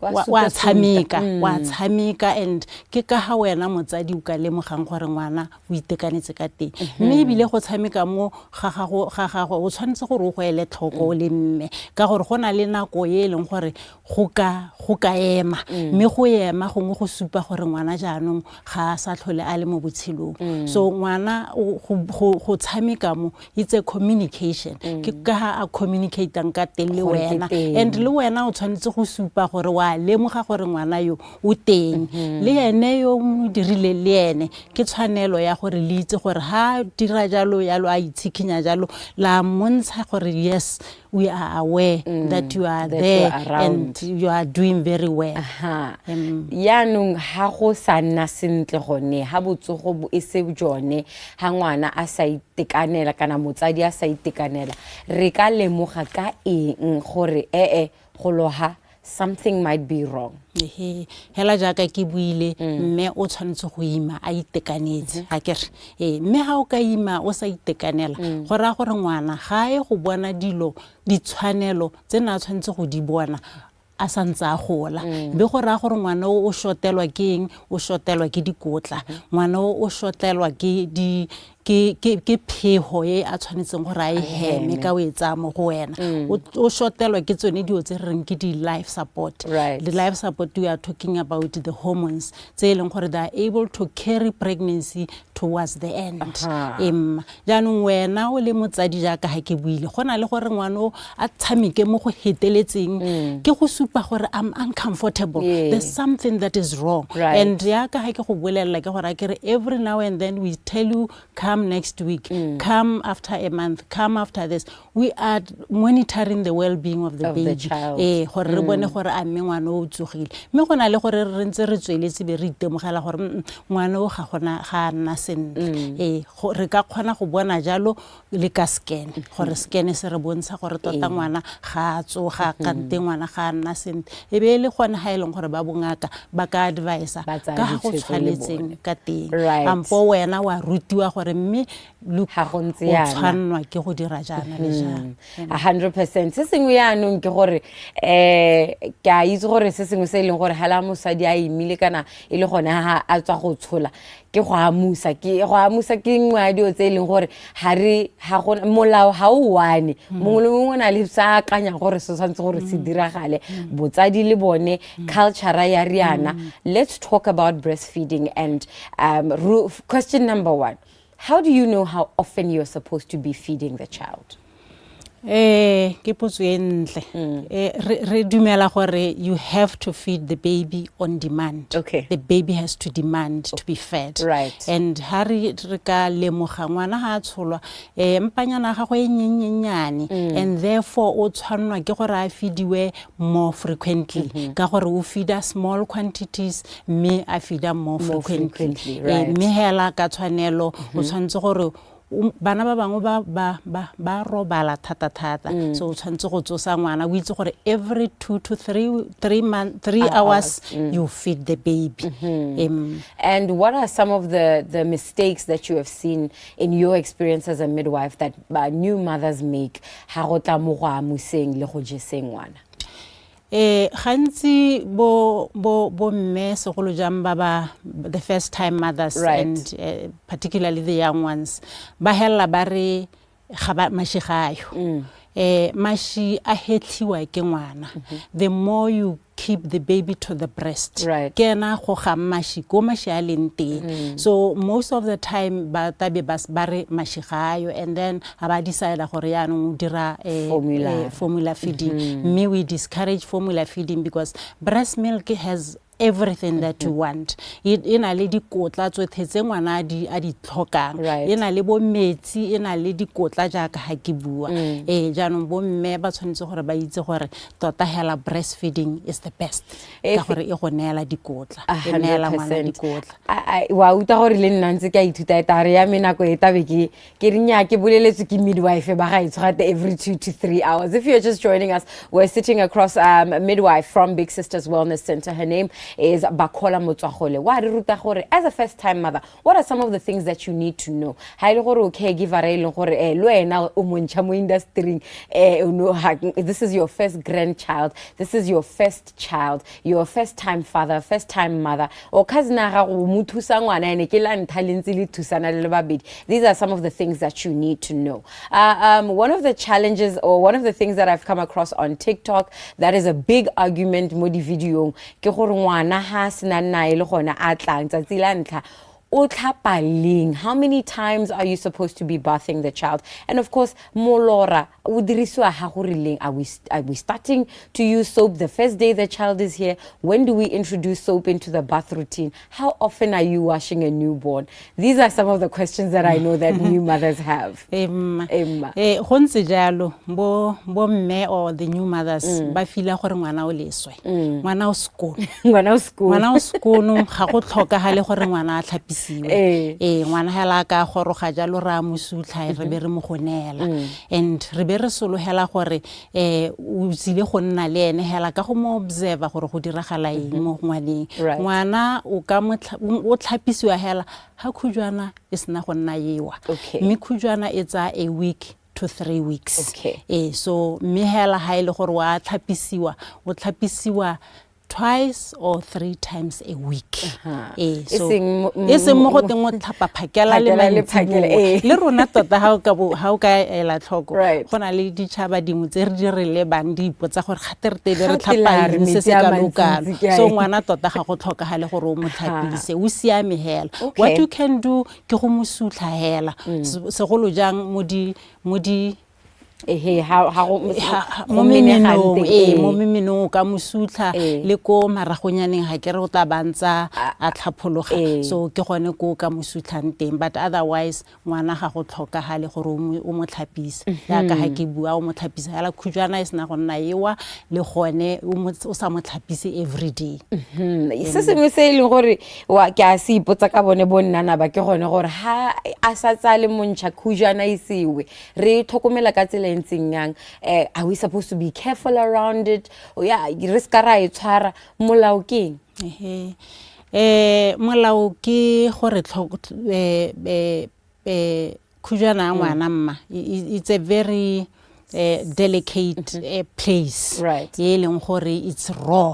J: Wa tshameka, wa tshameka, and ke ka ga wena motsadi o ka lemogang gore ngwana o itekanetse ka teng. Mme ebile go tshameka mo ga gago ga gagwe, o tshwanetse gore o go ele tlhoko o le mme, ka gore go na le nako e e leng gore go ka ema, mme go ema gongwe go supa gore ngwana jaanong ga a sa tlhole a le mo botshelong. So ngwana go tshameka mo, it's a communication, ke ka ga a communicatang ka teng le
B: Gore ke
J: wena.
B: teng.
J: And le wena o tshwanetse go supa gore wa lemoga gore ngwana yo o teng, le ene yo mo dirileng le ene ke tshwanelo ya gore le itse gore ha dira jalo yalo, a itshikhinya jalo, la montsha gore yes, we are aware that you are
B: that you
J: there
B: are around.
J: And you are doing very well.
B: Aha. Yaanong ha go sa nna sentle gone, ha botsogo bo e se jone, ha ngwana a sa itekanela kana motsadi a sa itekanela, re ka lemoga ka eng gore ee, go loha something might be wrong?
J: Ehe, hela jaaka ke buile, mme o tshwanetse go ima a itekanetse ga kere. Ee, mme ga o ka ima o sa itekanela, go raya gore ngwana ga a ye go bona dilo ditshwanelo tse ne a tshwanetse go di bona a santse a gola. Be go raya gore ngwana o o shotelwa ke eng? O shotelwa ke dikotla, ngwana o o shotelwa ke di ke phego e a tshwanetseng gore a e heme ka o e tsaya mo go wena. O shotelwa ke tsone dilo tse re reng ke di-life support. The life support, we are talking about the hormones tse e leng gore they are able to carry pregnancy towards the end. Jaanong wena o le motsadi, jaaka ga ke buile, go na le gore ngwana o a tshameke mo go heteletseng, ke go supa gore I'm uncomfortable. There's something that is wrong. And yaka ga ke go bolelela ke gore a kere every now and then we tell you, come next week, come after a month, come after this. We are monitoring the well-being of the
B: Of the
J: baby.
B: child.
J: Ee, gore re bone gore a mme ngwana o tsogile. Mme go na le gore re ntse re tsweletse be re itemogela gore ngwana o ga gona ga a nna sentle. Ee, re ka kgona go bona jalo le ka scan, gore scan se re bontsha gore tota ngwana ga a tsoga, kante ngwana ga a nna sentle, e be e le gone ga e leng gore ba bongaka ba ka advisa
B: Ba tsaya
J: ka ga go
B: ditshwetso le
J: tshwanetseng
B: bone.
J: ka teng. Ampo wena wa rutiwa gore mme look,
B: Ga go ntse
J: o
B: yana.
J: tshwannwa ke go dira jaana le jaana.
B: 100%. Se sengwe yaanong ke gore ke a itse gore se sengwe se e leng gore hala mosadi a imile kana e le gone ha a tswa go tshola, ke go amusa. Ke go amusa ke nngwe ya dilo tse e leng gore ga re ga go molao ga o one, mongwe le mongwe o na le sa akanyang gore se tshwanetse gore se diragale, botsadi le bone, culture ya riana. Let's talk about breastfeeding and question number one, how do you know how often you're supposed to be feeding the child?
J: Ke potso e ntle. Re dumela gore you have to feed the baby on demand. The baby has to demand to be fed. And ha re ka lemoga ngwana ha a tsholwa, mpanyana ya gagwe e nyenyenyane, and therefore o tshwannwa ke gore a feediwe more frequently, ka gore o feeda small quantities mme a feeda more
B: More
J: frequently.
B: frequently, right.
J: Mme hela ka tshwanelo o tshwanetse gore bana ba bangwe ba robala thata-thata, so o tshwanetse go tsosa ngwana, o itse gore every 2 to 3 hours you feed the baby.
B: And what are some of the mistakes that you have seen in your experience as a midwife that new mothers make ha go tla mo go amuseng le go jeseng ngwana?
J: Gantsi bo mme, segolo jang ba the first time mothers, and particularly the young ones, ba hella ba re ga ba mashi ga ayo. Mashi a hetlhiwa ke ngwana. The more you keep the baby to the breast, ke ena go ga mashi ko mashi a leng teng. So most of the time ba tabe ba re mashi ga ayo, and then ga ba decide gore yaanong o dira
B: Formula.
J: Formula feeding. Mme we discourage formula feeding because breast milk has everything that you want. E na le dikotla tsotlhe tse ngwana a di tlhokang. E na le bo metsi, e na le dikotla jaaka ga ke bua. Ee, jaanong bo mme ba tshwanetse gore ba itse gore tota hela breastfeeding is the best, ka gore e go neela dikotla, e neela ngwana
B: 100%.
J: dikotla.
B: Wa utlwa gore le nna ntse ke a ithuta e tare ya me nako e tabe ke re nnyaa, ke boleletswe ke midwife ba gaetsho gate every 2 to 3 hours. If you're just joining us, we're sitting across a midwife from Big Sisters Wellness Center. Her name is Bakola Motswagole. Wa re ruta gore as a first time mother, what are some of the things that you need to know? Ha e le gore o caregiver e leng gore le wena o montšha mo industry, this is your first grandchild, this is your first child, your first time father, first time mother, o cousin ya gago mo thusa ngwana ene ke la ntlha le ntse le thusana le le babedi. These are some of the things that you need to know. One of the challenges or one of the things that I've come across on TikTok that is a big argument mo di-videong ke gore ngwana ha a sena nae le gone a tlang tsatsi la ntlha, o tlhapa leng? How many times are you supposed to be bathing the child? And of course, molora o dirisiwa ha go rileng? Are we starting to use soap the first day the child is here? When do we introduce soap into the bath routine? How often are you washing a newborn? These are some of the questions that I know that new mothers have.
J: Emma.
B: Emma.
J: Go ntse jalo, bo mme or the new mothers ba feel gore ngwana o leswe, ngwana o sekono.
B: Ngwana o sekolo.
J: Ngwana o sekono, ga go tlhokagale gore ngwana a tlhapisiwe. Ee, ngwana hela a ka goroga jalo, re a mo sutlha, re be re mo go neela and re be re sologela gore o tsile go nna le ene hela ka go mo observa gore go diragala eng mo ngwaneng. Ngwana o ka mo o tlhapisiwa hela ga khujwana e sena go nna ewa. Mme khujwana e tsaya a week to 3 weeks. Ee, so mme hela ha e le gore wa tlhapisiwa, o tlhapisiwa twice or three times a week. Ee,
B: E
J: so
B: seng
J: e seng mo go teng o tlhapa phakela le
B: Phakela le phakela,
J: mantsiboa.
B: ee.
J: Le rona tota ha o ka ela tlhoko, go na le ditšhaba dingwe tse re di re lebang, di ipotsa gore gate re tebe re
B: Gate la
J: tlhapa
B: re
J: eng se
B: metsi
J: se
B: a
J: kalo-kalo.
B: mantsintsi ke a
J: So
B: eng?
J: ngwana tota ga go tlhokagale gore o mo tlhapise, o siame hela. What you can do ke go mo sutlha hela, segolo jang mo di
B: Ehe, ha go go
J: mo
B: menegang
J: memenong
B: teng,
J: ee,
B: ee.
J: mo memenong o ka mo sutlha le ko maragonyaneng, ga ke re o tla bantsa a tlhaphologa. So ke gone ko o ka mo sutlhang teng, but otherwise ngwana ga go tlhokagale gore o mo tlhapise. Jaaka ga ke bua, o mo tlhapisa fela khujwana e sena go nna ewa, le gone o sa mo tlhapise every day.
B: Se sengwe se e leng gore wa ke a se ipotsa ka bone bo nnana ba ke gone gore ha a sa tsale montšha, khujwana e sewe, re tlhokomela ka tsela e ntseng yang? Are we supposed to be careful around it? O ya re se ka ra e tshwara, molao ke eng?
J: Ehe. Molao ke gore khujwana ya ngwana mma, it's a very delicate place e leng gore it's raw,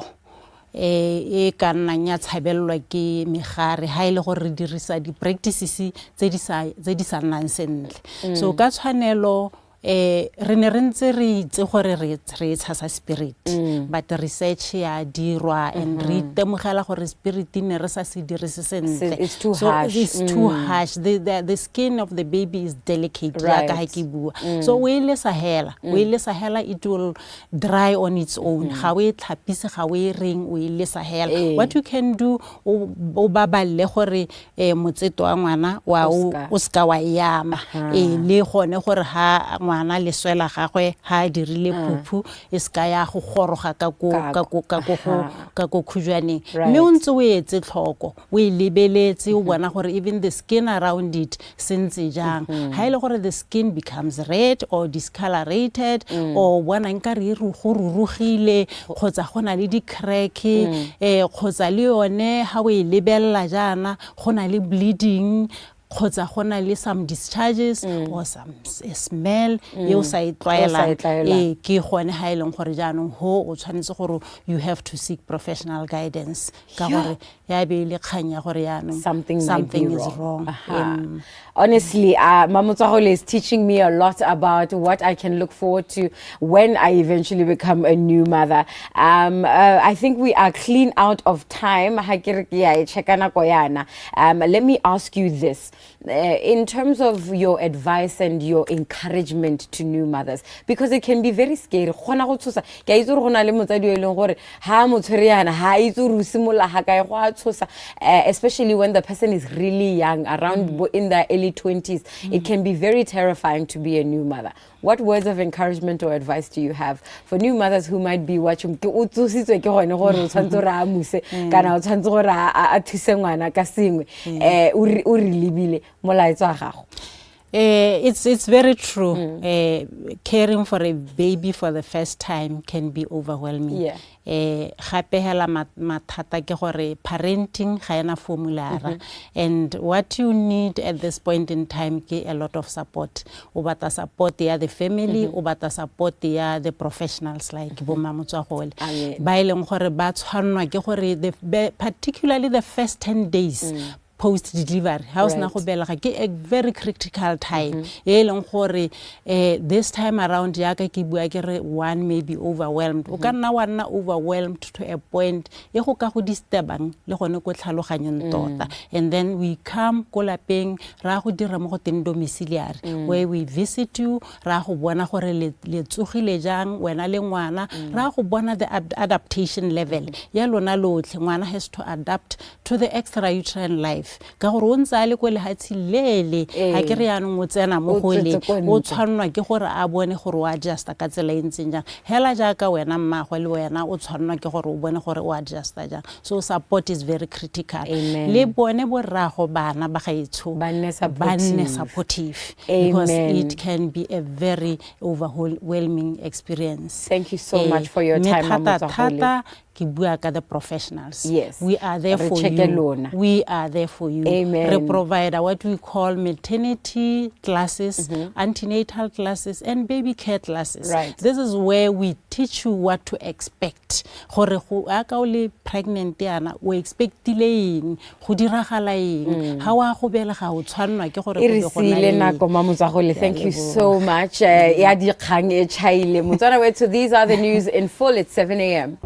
J: e ka nnang ya tshabelelwa ke megare ha e le gore re dirisa di-practices tse di sa nnang sentle. So ka tshwanelo re ne re ntse re itse gore re e tshasa spirit, but research ya dirwa and re itemogela gore spirit ne re sa se dirise sentle.
B: It's too
J: So
B: harsh.
J: it's too harsh. The skin of the baby is delicate, jaaka ha ke bua. So o e lesa hela, o e lesa hela, it will dry on its own. Ga o e tlhapise, ga o e reng, o e lesa hela. What you can do, o baballe gore motseto wa ngwana wa
B: O
J: o seka wa e ama, ee, le gone gore ha ngwana leswe la gagwe ha a dirile phuphu e seka ya go goroga ka ko khujwaneng. Mme o ntse o etse tlhoko, o e lebeletse, o bona gore even the skin around it se ntse jang. Ha e le gore the skin becomes red or discolorated or bona nkare go rurugile kgotsa go na le di-crack, kgotsa le yone ha o e lebelela jaana go na le bleeding kgotsa go na le some discharges or some smell e o sa e tlwaelang,
B: e tlwaelang.
J: Ee, ke gone ha e leng gore jaanong ho o tshwanetse gore you have to seek professional guidance ka gore ya be e le kgang ya gore jaanong
B: something might
J: something
B: be
J: is
B: wrong.
J: Wrong.
B: Honestly, Mamotswagole is teaching me a lot about what I can look forward to when I eventually become a new mother. I think we are clean out of time. Ha ke re ke ya e check-a nako yana. Let me ask you this. In terms of your advice and your encouragement to new mothers, because it can be very scary. Kgona go tshosa. Ke a itse gore go na le motsadi o e leng gore ha a mo tshwere yana, ha a itse gore o simolola ga kae, go a tshosa. Especially when the person is really young, around in their early 20s. It can be very terrifying to be a new mother. What words of encouragement or advice do you have for new mothers who might be watching? Ke o tsositswe ke gone gore o tshwanetse gore a muse kana o tshwanetse gore a thuse ngwana ka sengwe. O re lebile, molaetsa wa gago.
J: It's very true. Caring for a baby for the first time can be overwhelming. Gape hela mathata ke gore parenting ga ena formula, and what you need at this point in time ke a lot of support. O batla support ya the family, o batla support ya the professionals like bo Mamotswagole
B: Amen.
J: Ba e leng gore ba tshwannwa ke gore particularly the first 10 days post delivery, ha o sena go belega, ke a very critical time e leng gore this time around, yaka ke bua ke re, one may be overwhelmed. O ka nna wa nna overwhelmed to a point e go ka go disturbang le gone ko tlhaloganyong tota. And then we come ko lapeng, ra go dira mo go teng domiciliary, where we visit you, ra go bona gore le tsogile jang wena le ngwana, ra go bona the adaptation level ya lona lotlhe. Ngwana has to adapt to the extra uterine life ka gore o ntse a le ko lehatshe lele ga ke re yaanong o tsena mo
B: O
J: go le
B: tswetse ko
J: o
B: ntle.
J: Tshwannwa ke gore a bone gore o adjusta ka tsela e ntseng jang, hela jaaka wena mmagwe le wena o tshwannwa ke gore o bone gore o adjusta jang. So support is very critical.
B: Amen.
J: Le bone borrago bana ba gaetsho
B: Ba nne
J: ba nne
B: supportive.
J: Supportive because
B: Amen.
J: it can be a very overwhelming experience.
B: Thank you so much for your
J: Mme
B: time,
J: thata
B: Mamotswagole.
J: Thata ke bua ka the professionals.
B: Yes.
J: We are there
B: Re
J: for
B: check-e
J: you.
B: lona.
J: We are there for you.
B: Amen.
J: Re provide what we call maternity classes, antenatal classes and baby care classes. This is where we teach you what to expect, gore go aka o le pregnant yana, o expectile eng, go diragala eng, ha wa go belega, o tshwannwa ke gore
B: E
J: go
B: re
J: be go na
B: siile
J: le eng.
B: Nako, Mamotswagole.
J: Ke a
B: Thank you
J: leboha.
B: so much. Ya dikgang e chaile motswana wethu. These are the news in full at 7 a.m.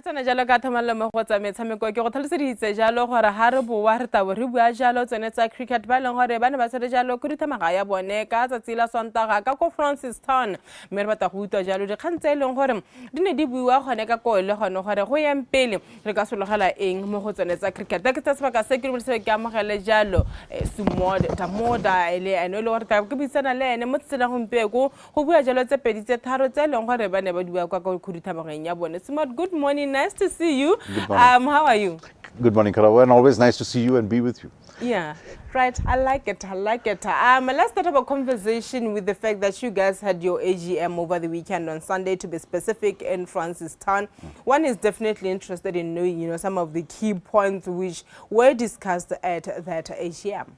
E: Tsena jalo ka thomelelo mo go tsa metshameko, ke go tlhaloseditse jalo gore ga re boa re tabo re bua jalo tsone tsa cricket, ba e leng gore ba ne ba tshwere jalo khuduthamaga ya bone ka tsatsi la Sontaga ka ko Francistown, mme re batla go utlwa jalo dikgang tse e leng gore di ne di buiwa gone ka koo, le gone gore go yang pele re ka sologela eng mo go tsone tsa cricket. Ke tsa sebaka se ke dumedise, ke amogele jalo Sumod Damoda, e le ene e le gore tla ke buisana le ene mo tsatsing gompieko go bua jalo tse pedi tse tharo tse e leng gore ba ne ba di bua kwa ko khuduthamageng ya bone. Sumod, good morning, nice to see you.
K: Good morning.
E: How are you?
K: Good morning, Karabo, and always nice to see you and be with you.
E: Yeah, right. I like it. I like it. Let's start up a conversation with the fact that you guys had your AGM over the weekend on Sunday, to be specific, in Francistown. One is definitely interested in knowing some of the key points which were discussed at that AGM.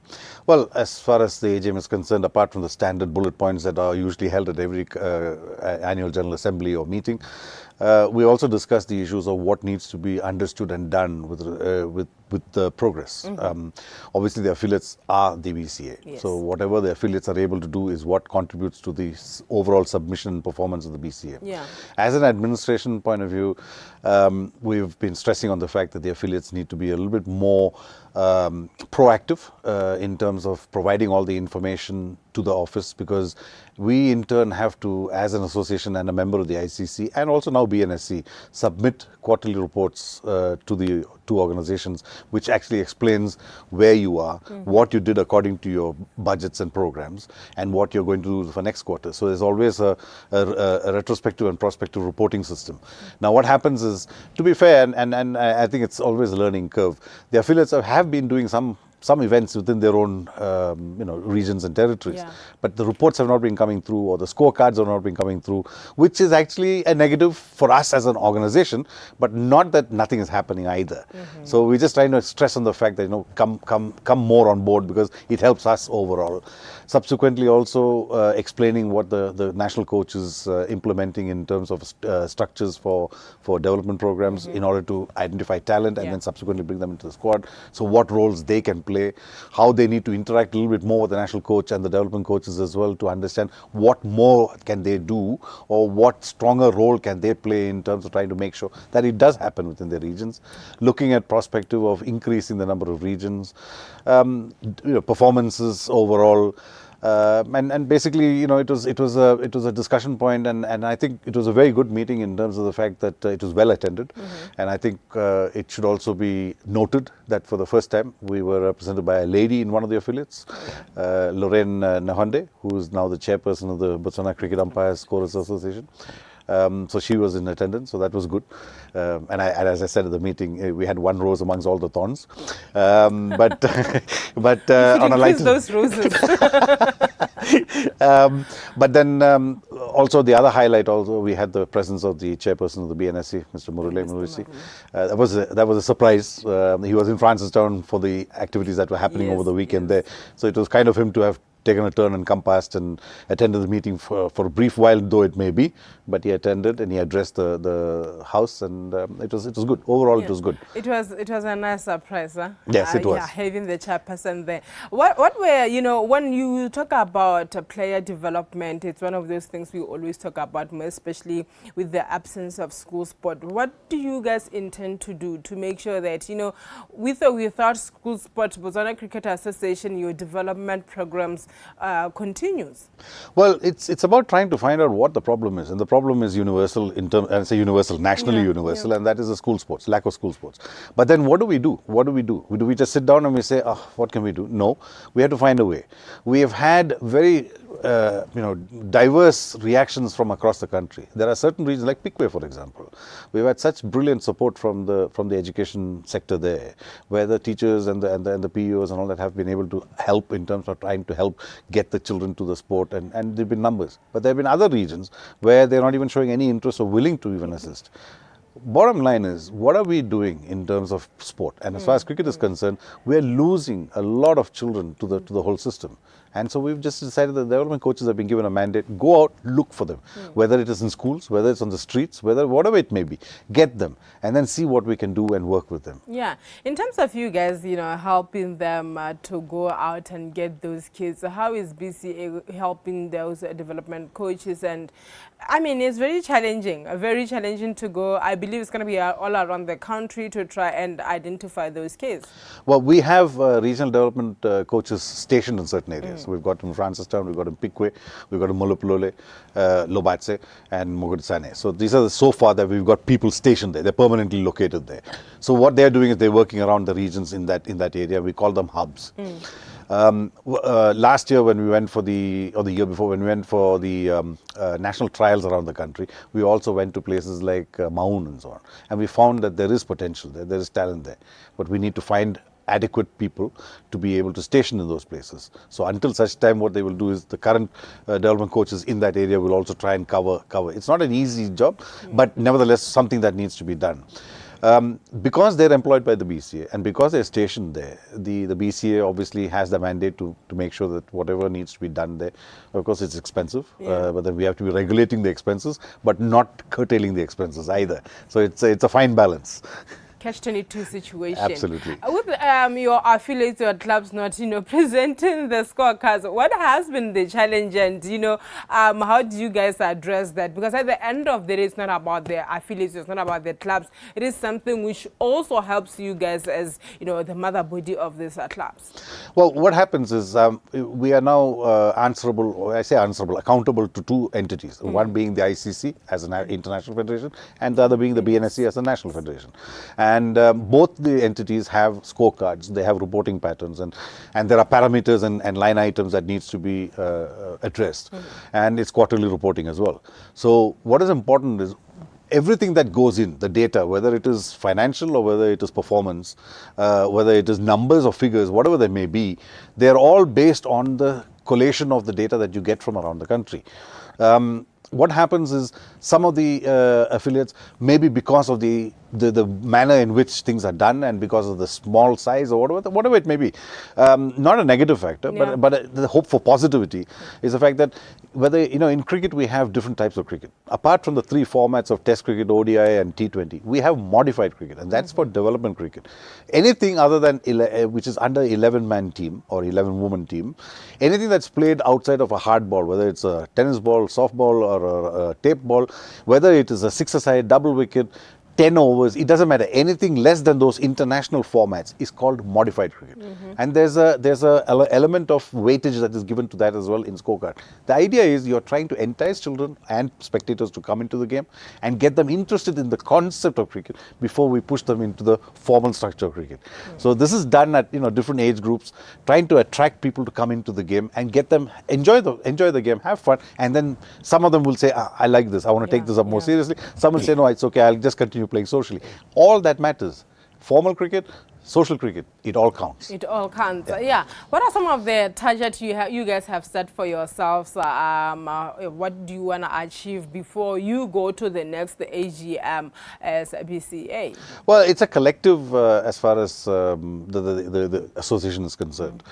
K: Well, as far as the AGM is concerned, apart from the standard bullet points that are usually held at every annual General Assembly or meeting, we also discussed the issues of what needs to be understood and done with the progress. Obviously, the affiliates are the BCA. So whatever the affiliates are able to do is what contributes to the overall submission and performance of the BCA. As an administration point of view, we've been stressing on the fact that the affiliates need to be a little bit more proactive in terms of providing all the information to the office, because we in turn have to, as an association and a member of the ICC and also now BNSC, submit quarterly reports to the two organizations, which actually explains where you are, what you did according to your budgets and programs, and what you're going to do for next quarter. So there's always a retrospective and prospective reporting system. Now what happens is, to be fair, and I think it's always a learning curve, the affiliates have been doing some events within their own regions and territories, but the reports have not been coming through, or the scorecards have not been coming through, which is actually a negative for us as an organization, but not that nothing is happening either. So we're just trying to stress on the fact that come more on board, because it helps us overall. Subsequently, also explaining what the national coach is implementing in terms of structures for development programs in order to identify talent and then subsequently bring them into the squad. So what roles they can play, how they need to interact a little bit more with the national coach and the development coaches as well, to understand what more can they do or what stronger role can they play in terms of trying to make sure that it does happen within their regions. Looking at prospective of increasing the number of regions, performances overall. And basically, it was a discussion point, and I think it was a very good meeting in terms of the fact that it was well attended, and I think it should also be noted that for the first time we were represented by a lady in one of the affiliates, Lorraine Nahonde, who is now the chairperson of the Botswana Cricket Umpires Scorers Association. So she was in attendance, so that was good. And as I said at the meeting, we had one rose amongst all the thorns. But but
E: You
K: on a
E: should
K: light
E: increase those roses.
K: But then also the other highlight, also we had the presence of the chairperson of the BNSC, Mr. Murule Murisi. That was a surprise. He was in Francistown for the activities that were happening over the weekend there. So it was kind of him to have taken a turn and come past and attended the meeting for a brief while, though it may be. But he attended and he addressed the house, and it was good. Overall, it was good.
E: It was a nice surprise, huh?
K: Yes, it was.
E: Yeah, having the chairperson there. What were, you know, when you talk about player development, it's one of those things we always talk about, more especially with the absence of school sport. What do you guys intend to do to make sure that, you know, with or without school sport, Botswana Cricket Association, your development programs continues?
K: Well, it's about trying to find out what the problem is, and the problem is universal in terms, and say universal, nationally universal, and that is the school sports, lack of school sports. But then what do we do? What do we do? Do we just sit down and we say, oh, what can we do? No, we have to find a way. We have had very diverse reactions from across the country. There are certain regions like Phikwe, for example. We've had such brilliant support from the education sector there, where the teachers and the PEOs and all that have been able to help in terms of trying to help get the children to the sport, and there've been numbers. But there have been other regions where they're not even showing any interest or willing to even assist. Bottom line is, what are we doing in terms of sport? And as far as cricket is concerned, we're losing a lot of children to the whole system. And so we've just decided that development coaches have been given a mandate, go out, look for them, whether it is in schools, whether it's on the streets, whether whatever it may be, get them and then see what we can do and work with them.
E: Yeah. In terms of you guys, you know, helping them to go out and get those kids, how is BCA helping those development coaches? And I mean, it's very challenging to go. I believe it's going to be all around the country to try and identify those kids.
K: Well, we have regional development coaches stationed in certain areas. We've got in Francistown, we've got in Phikwe, we've got in Molepolole, Lobatse, and Mogoditshane. So these are the, so far that we've got people stationed there. They're permanently located there. So what they're doing is they're working around the regions in that area. We call them hubs. Last year when we went for the, or the year before, when we went for the national trials around the country, we also went to places like Maun and so on. And we found that there is potential there, there is talent there. But we need to find adequate people to be able to station in those places. So until such time, what they will do is the current development coaches in that area will also try and cover. It's not an easy job, but nevertheless something that needs to be done. Because they're employed by the BCA and because they're stationed there, the BCA obviously has the mandate to make sure that whatever needs to be done there, of course it's expensive, but then we have to be regulating the expenses, but not curtailing the expenses either. So it's a fine balance.
E: Catch-22 situation.
K: Absolutely.
E: With your affiliates, your clubs not, you know, presenting the scorecards, what has been the challenge, and, you know, how do you guys address that? Because at the end of the day, it's not about the affiliates, it's not about the clubs. It is something which also helps you guys as, you know, the mother body of these clubs.
K: Well, what happens is we are now answerable, or I say answerable, accountable to two entities, one being the ICC as an international federation and the other being the BNSC as a national federation. And both the entities have scorecards, they have reporting patterns, and there are parameters and line items that needs to be addressed. And it's quarterly reporting as well. So what is important is everything that goes in, the data, whether it is financial or whether it is performance, whether it is numbers or figures, whatever they may be, they're all based on the collation of the data that you get from around the country. What happens is some of the affiliates, maybe because of the manner in which things are done and because of the small size or whatever it may be, not a negative factor, but the hope for positivity is the fact that whether, you know, in cricket we have different types of cricket. Apart from the three formats of Test cricket, ODI and T20, we have modified cricket, and that's for development cricket. Anything other than, which is under 11-man team or 11-woman team, anything that's played outside of a hard ball, whether it's a tennis ball, softball or a tape ball, whether it is a six-a-side, double wicket, 10 overs, it doesn't matter. Anything less than those international formats is called modified cricket. And there's a element of weightage that is given to that as well in scorecard. The idea is you're trying to entice children and spectators to come into the game and get them interested in the concept of cricket before we push them into the formal structure of cricket. So this is done at different age groups, trying to attract people to come into the game and get them enjoy the game, have fun, and then some of them will say, I like this, I want to take this up more seriously. Some will say, no, it's okay, I'll just continue playing socially. All that matters. Formal cricket, social cricket, it all counts.
E: It all counts. Yeah. What are some of the targets you guys have set for yourselves? What do you want to achieve before you go to the next AGM as BCA?
K: Well, it's a collective as far as the association is concerned.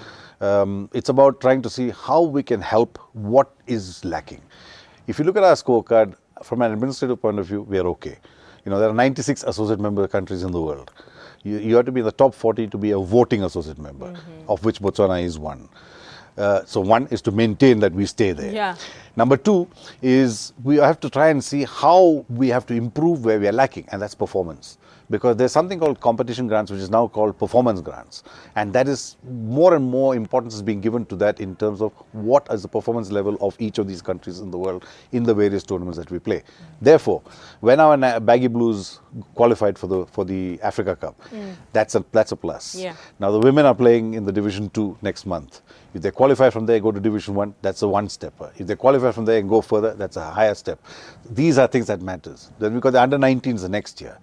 K: It's about trying to see how we can help what is lacking. If you look at our scorecard, from an administrative point of view, we are okay. There are 96 associate member countries in the world. You have to be in the top 40 to be a voting associate member, of which Botswana is one. So one is to maintain that we stay there.
E: Yeah.
K: Number two is we have to try and see how we have to improve where we are lacking, and that's performance. Because there's something called competition grants, which is now called performance grants. And that is more and more importance is being given to that in terms of what is the performance level of each of these countries in the world in the various tournaments that we play. Therefore, when our Baggy Blues qualified for the Africa Cup, that's a plus.
E: Yeah.
K: Now the women are playing in the Division 2 next month. If they qualify from there, go to Division 1, that's a one-stepper. If they qualify from there and go further, that's a higher step. These are things that matters. Then we've got the under-19s the next year.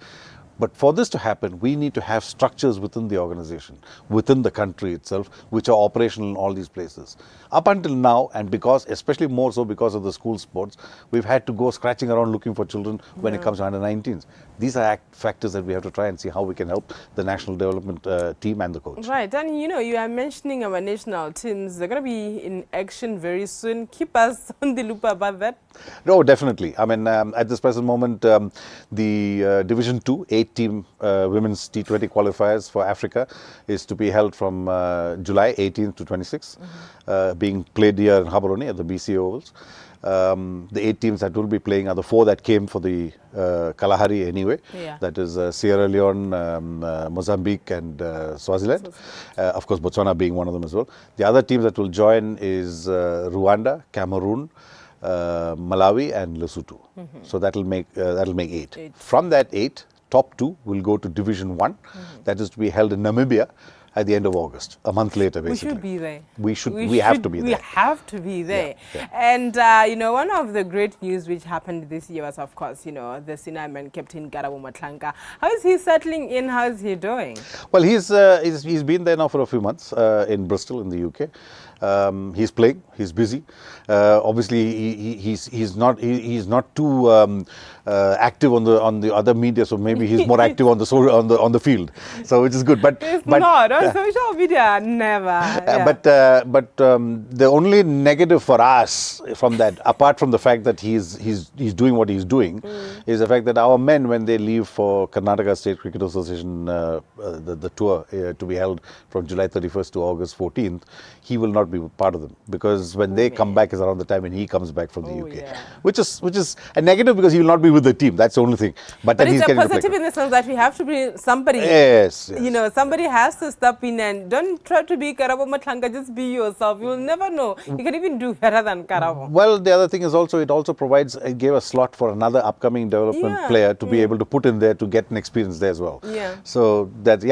K: But for this to happen, we need to have structures within the organization, within the country itself, which are operational in all these places. Up until now, and because, especially more so because of the school sports, we've had to go scratching around looking for children when it comes to under-19s. These are factors that we have to try and see how we can help the national development team and the coach.
E: Right, and you are mentioning our national teams. They're going to be in action very soon. Keep us on the loop about that.
K: No, definitely. I mean, at this present moment, the Division 2, 8-team women's T20 qualifiers for Africa is to be held from July 18th to 26th, being played here in Gaborone at the BC Ovals. The 8 teams that will be playing are the 4 that came for the Kalahari anyway.
E: Yeah.
K: That is Sierra Leone, Mozambique and Swaziland. Of course, Botswana being one of them as well. The other teams that will join is Rwanda, Cameroon, Malawi and Lesotho. So that'll make 8. From that 8, top 2 will go to Division 1, that is to be held in Namibia at the end of August, a month later, basically.
E: We should be there.
K: We have to be there.
E: We have to be there.
K: Yeah, yeah.
E: And, one of the great news which happened this year was, of course, the senior man captain Karabo Motlhanka. How is he settling in? How is he doing?
K: Well, he's been there now for a few months in Bristol in the UK. He's playing. He's busy. Obviously, he's not too active on the other media. So maybe he's more active on the on the field. So which is good. But
E: he's not on social media. Never. Yeah.
K: But the only negative for us from that, apart from the fact that he's doing what he's doing, is the fact that our men, when they leave for Karnataka State Cricket Association, the tour to be held from July 31st to August 14th, he will not be part of them, because when they come back is around the time when he comes back from the UK, which is a negative because he will not be with the team. That's the only thing. But then
E: it's
K: he's
E: a
K: getting
E: positive in the sense that we have to be somebody.
K: Yes, yes.
E: Somebody has to step in and don't try to be Karabo Motlhanka. Just be yourself. You'll never know. You can even do better than Karabo.
K: Well, the other thing is also it also provides, it gave a slot for another upcoming development player to be able to put in there to get an experience there as well.
E: Yeah.
K: So that,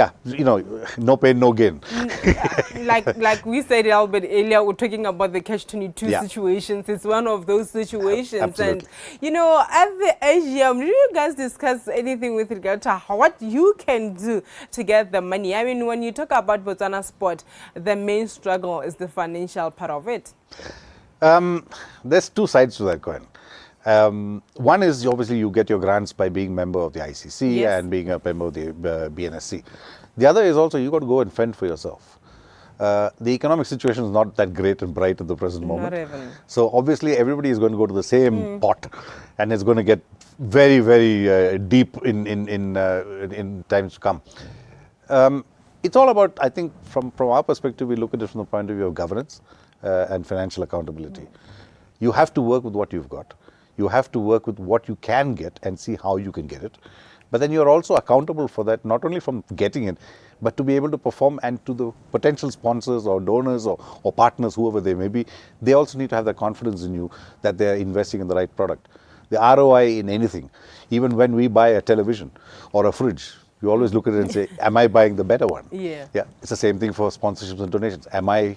K: no pain, no gain.
E: Like we said, Albert, earlier, we're talking about the catch-22 situations. It's one of those situations.
K: Absolutely.
E: And, at the AGM, do you guys discuss anything with regard to what you can do to get the money? I mean, when you talk about Botswana sport, the main struggle is the financial part of it.
K: There's two sides to that coin. One is obviously you get your grants by being member of the ICC and being a member of the BNSC. The other is also you got to go and fend for yourself. The economic situation is not that great and bright at the present moment.
E: Not even.
K: So obviously everybody is going to go to the same pot, and it's going to get very, very deep in times to come. It's all about, I think, from our perspective, we look at it from the point of view of governance and financial accountability. You have to work with what you've got. You have to work with what you can get and see how you can get it. But then you're also accountable for that, not only from getting it, but to be able to perform, and to the potential sponsors or donors or partners, whoever they may be, they also need to have the confidence in you that they're investing in the right product. The ROI in anything, even when we buy a television or a fridge, you always look at it and say, am I buying the better one?
E: Yeah.
K: Yeah. It's the same thing for sponsorships and donations. Am I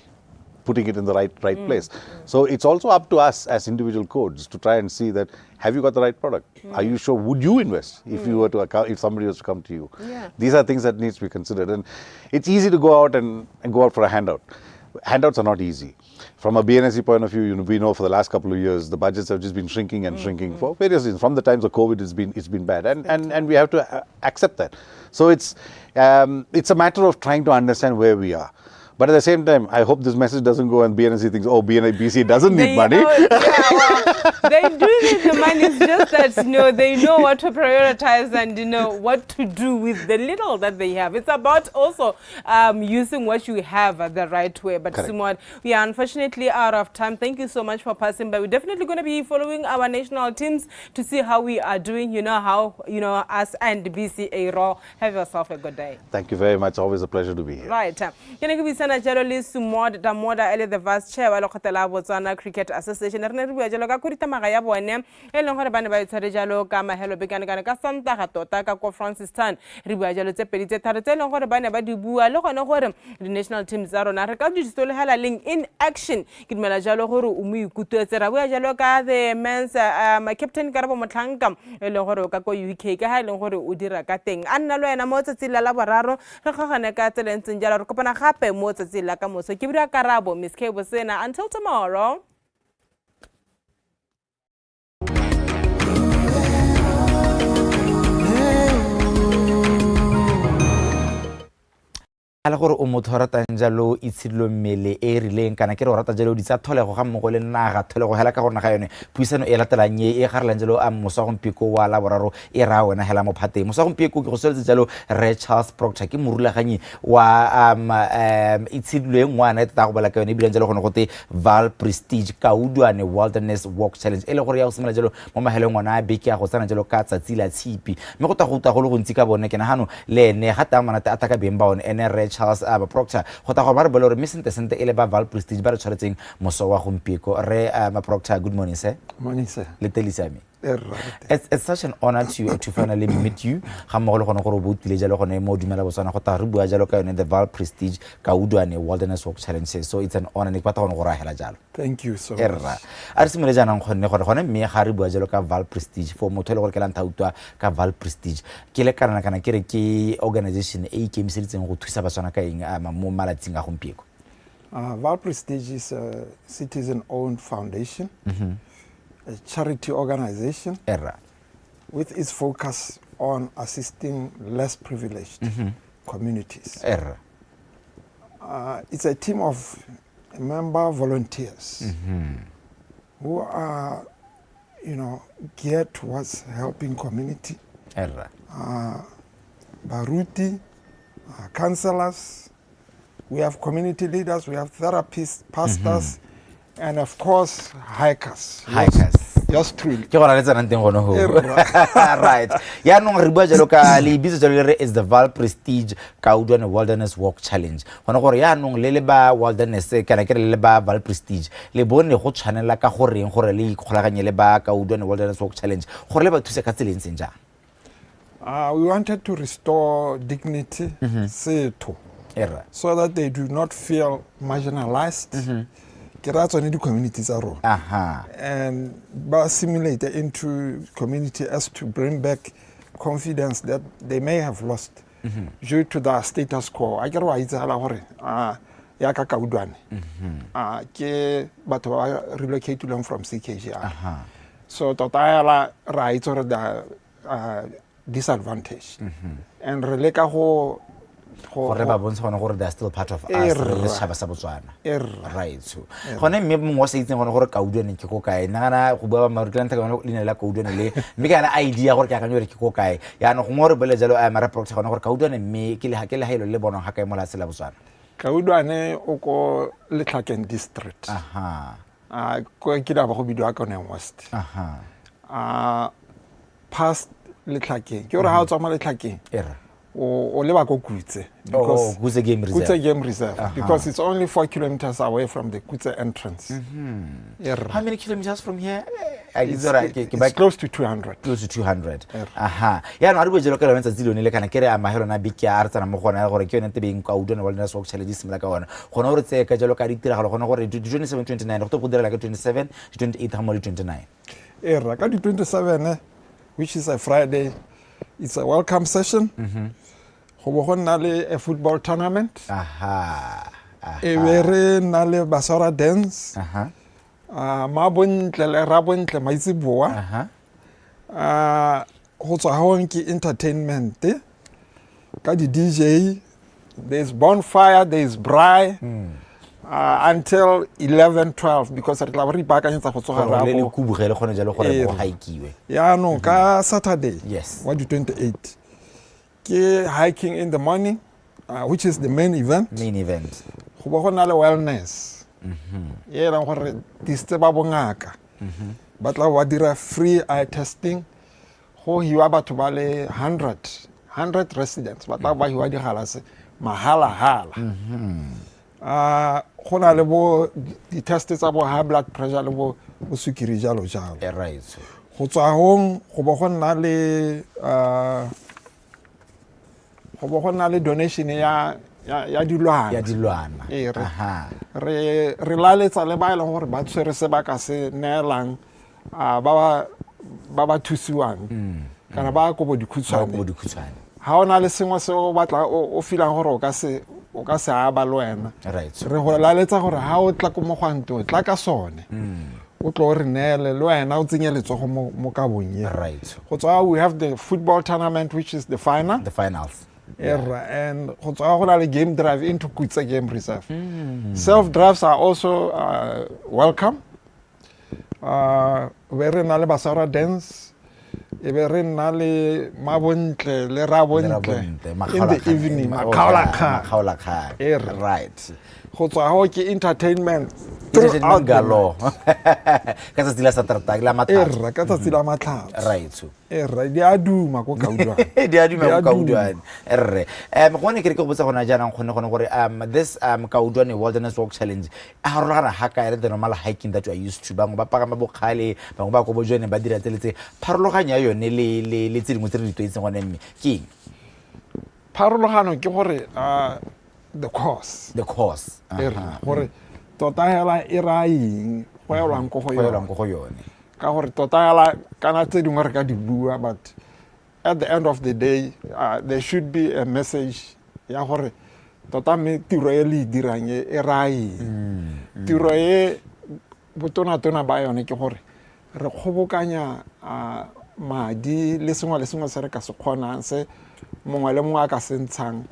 K: putting it in the right place? So it's also up to us as individual codes to try and see that, have you got the right product? Are you sure? Would you invest if you were to account, if somebody was to come to you?
E: Yeah.
K: These are things that needs to be considered. And it's easy to go out and go out for a handout. Handouts are not easy. From a BNSC point of view, you know, we know for the last couple of years the budgets have just been shrinking and shrinking for various reasons. From the times of COVID, it's been bad, and we have to accept that. So it's a matter of trying to understand where we are. But at the same time, I hope this message doesn't go and BNSC thinks, oh, BC doesn't need money.
E: Yeah, well, they do need the money. It's just that, you know, they know what to prioritize and, you know, what to do with the little that they have. It's about also using what you have the right way. But Sumod, we are unfortunately out of time. Thank you so much for passing by. We're definitely going to be following our national teams to see how we are doing, you know, how, you know, us and BCA roll. Have yourself a good day.
K: Thank you very much. Always a pleasure to be here.
E: Right. Jalo le Sumod Damodar ele the vice chair wa lekgotla la Botswana Cricket Association. Re ne re bua jalo ka khuduthamaga ya bone e leng gore ba ne ba e tshwere jalo ka mahelo bekane kana ka Sontaga tota ka ko Francistown. Re bua jalo tse pedi tse tharo tse e leng gore ba ne ba di bua le gone gore di-national teams tsa rona re ka di sologela leng in action. Ke dumela jalo gore o mo ikutlwetse. Ra bua jalo ka the men's captain Karabo Motlhanka e leng gore o ka ko UK ka ha e leng gore o dira ka teng. A nna le wena mo tsatsing la Laboraro re kgogane ka tsela e ntseng jalo. Re kopana gape mo tsatsing la kamoso. Ke bua Karabo, Miss K Bosena. Until tomorrow.
A: A le gore o motho o ratang jalo itshidilo mmele e e rileng kana ke re o rata jalo di tsa tlholego ga mmogo le naga tlholego hela ka gore naga yone puisano e latelang e e garelang jalo a mosa gompieko wa Laboraro e raya wena hela mo phateng. Mosa gompieko ke go soletse jalo Re Charles Proctor ke morulaganyi wa itshidilo e ngwana e tata go bala ka yone e bileng jalo gone gote Vaal Prestige Kaudwane Wilderness Walk Challenge e le gore ya go simolola jalo mo mahelong ngwana a beke ya go tsena jalo ka tsatsi la tshipi mme go ta go utlwa go le gontsi ka bone ke nagano le ene ga taya monate a taka beng ba one ene Re Charles Proctor go tla gore ba re bole gore mme sente sente e le ba Vaal Prestige ba re tshwaretseng moso wa gompieko. Re Proctor, good morning sir.
L: Morning sir.
A: Le tele siame. It's such an honor to finally meet you. Ga mmogo le gone gore o bo o tlile jalo gone mo Dumela Botswana go tla re bua jalo ka yone the Vaal Prestige Kaudwane Wilderness Walk Challenge. So it's an honor ne ke batla gone go rahela jalo.
L: Thank you so
A: much. A re simole jaanong gonne gore gone mme ga re bua jalo ka Vaal Prestige for motho e le gore ke la ntha utlwa ka Vaal Prestige ke le kana kana ke re ke organization e ikemiseditseng go thusa Batswana ka eng mo malatsing a gompieko.
L: Vaal Prestige is a citizen-owned foundation. A charity organization with its focus on assisting less privileged communities. It's a team of member volunteers who are, you know, geared towards helping community. Baruti, counselors, we have community leaders, we have therapists, pastors, and of course, hikers.
A: Hikers.
L: Just truly.
A: Ke gona le tsenang teng gone ho. Right. Yaanong re bua jalo ka le bitso jalo le re is the Vaal Prestige Kaudwane Wilderness Walk Challenge. Gone gore yaanong le le ba wilderness kana ke re le ba Vaal Prestige le bone go tshwanela ka goreng gore le ikgolaganye le ba Kaudwane Wilderness Walk Challenge gore le ba thuse ka tsela e ntseng jang?
L: We wanted to restore dignity, setho, so that they do not feel marginalized. Ke ra tsone di-community tsa rona. And ba assimilate into community as to bring back confidence that they may have lost due to the status quo. A ke re wa itsala gore ya ka Kaudwane ke batho ba relocatileng from CKGR. So tota hela ra itse gore the disadvantage. And re leka go
A: gore ba bontshe gone gore they are still part of us re le setšhaba sa Botswana. Right. Gone mme mongwe o sa itseng gone gore Kaudwane ke ko kae. Nagana go bua ba ke la ntlha ka bona leina la Kaudwane le mme ke yana idea gore ke akanya gore ke ko kae. Yaanong gongwe re bolele jalo mara Proctor gone gore Kaudwane mme ke le legaelo le bonwang ga kae mo lefatsheng la Botswana.
L: Kaudwane o ko Letlhakeng district. Ko ke la ba go bidiwa Kaoneng West. Past Letlhakeng. Ke gore ha o tswa mo Letlhakeng
A: Erra.
L: o leba ko Kutse.
A: Oh, Kutse Game Reserve.
L: Kutse Game Reserve, because it's only 4 kilometers away from the Kutse entrance. Erra.
A: How many kilometers from here? Eh,
L: It's,
A: it's, right.
L: it's close to 200.
A: Close to 200.
L: Erra.
A: Aha. Yaanong a re bue jalo ka lone tsatsi lone le kana ke re a mahelo na beke a re tsena mo go ona gore ke yone tebeng kwa Udwana Wilderness Walk Challenge e simolola ka ona. Gone gore tseye ka jalo ka ditiragalo gone gore di 27 29 go to go direla ka 27 di 28 ga mo di 29.
L: Erra, ka di 27, which is a Friday, it's a welcome session. Go bo go nna le a football tournament.
A: Aha.
L: E be re nna le Basora dance.
A: Aha.
L: Mabontle le Rabontle maitseboa.
A: Aha.
L: Go tswa gong ke entertainment ka di DJ. There's bonfire, there's braai. Until 11 12, because re tla bo re ipaakanyetsa go tsoga
A: Gore
L: re
A: le
L: ya
A: le
L: ko-
A: kubugele gone jalo gore
L: Ee.
A: go haikiwe.
L: Yaanong ka Saturday
A: Yes.
L: wa di 28 ke hiking in the morning, which is the main event.
A: Main event.
L: Go bo go na le wellness e e leng gore tisitse ba bongaka ba tla ba dira free eye testing. Go hiwa batho ba le 100 100 residents ba tla ba hiwa digalase mahala-hala. Go na le bo di-test tsa bo high blood pressure le bo sukiri jalo jalo.
A: Eh, right.
L: Go tswa gong go bo go nna le go bo go nna le donation ya dilwana.
A: Ya dilwana.
L: Ee,
A: Aha.
L: re laletsa le ba e leng gore ba tshwere se ba ka se neelang, ba ba thusiwang kana ba kobo dikhutshwane.
A: Ba kobo dikhutshwane.
L: Ha o na le sengwe se o batla o feelang gore o ka se aba le wena.
A: Right.
L: Re go laletsa gore ha o tla ko mogwanto, o tla ka sone. O tlo re neele le wena o tsenye letsogo mo kabong e.
A: Right.
L: Go tswa we have the football tournament, which is the final.
A: The finals.
L: Erra, and go tswa go na le game drive into Kutse Game Reserve. Self drives are also welcome. Be re na le Basara dance, e be re nna le Mabontle le Rabontle in the evening, makgaolakgang.
A: Makgaolakgang.
L: Erra.
A: Right.
L: Go tswa go ke entertainment throughout
A: Entertainment
L: the
A: galore.
L: night.
A: Ka tsatsi la Saterdag la matlhatso.
L: Erra, ka tsatsi la matlhatso.
A: Right.
L: Erra, di a duma ko Kaudwane.
A: Di a duma
L: Di a
A: ko Kaudwane. Rre. Gone ke re ke go botsa gona jaanong kgone gore this Kaudwane Wilderness Walk Challenge a harologana ga kae le the normal hiking that you are used to? Bangwe ba pagama bokgale, bangwe ba ko bojone ba dira tsele tse. Pharologanyo ya yone le tse dingwe tse re di tlwaetseng gone mme ke eng?
L: Pharologano ke gore the course.
A: The course.
L: Erra, gore tota hela e raya eng, go elwang ko go
A: Go elwang
L: yone.
A: ko go yone.
L: Ka gore tota hela kana tse dingwe re ka di bua, but at the end of the day, there should be a message ya gore tota mme tiro e le e dirang e raya eng. Tiro e botonatona ba yone ke gore re kgobokanya madi le sengwe le sengwe se re ka se kgonang, se mongwe le mongwe a ka se ntshang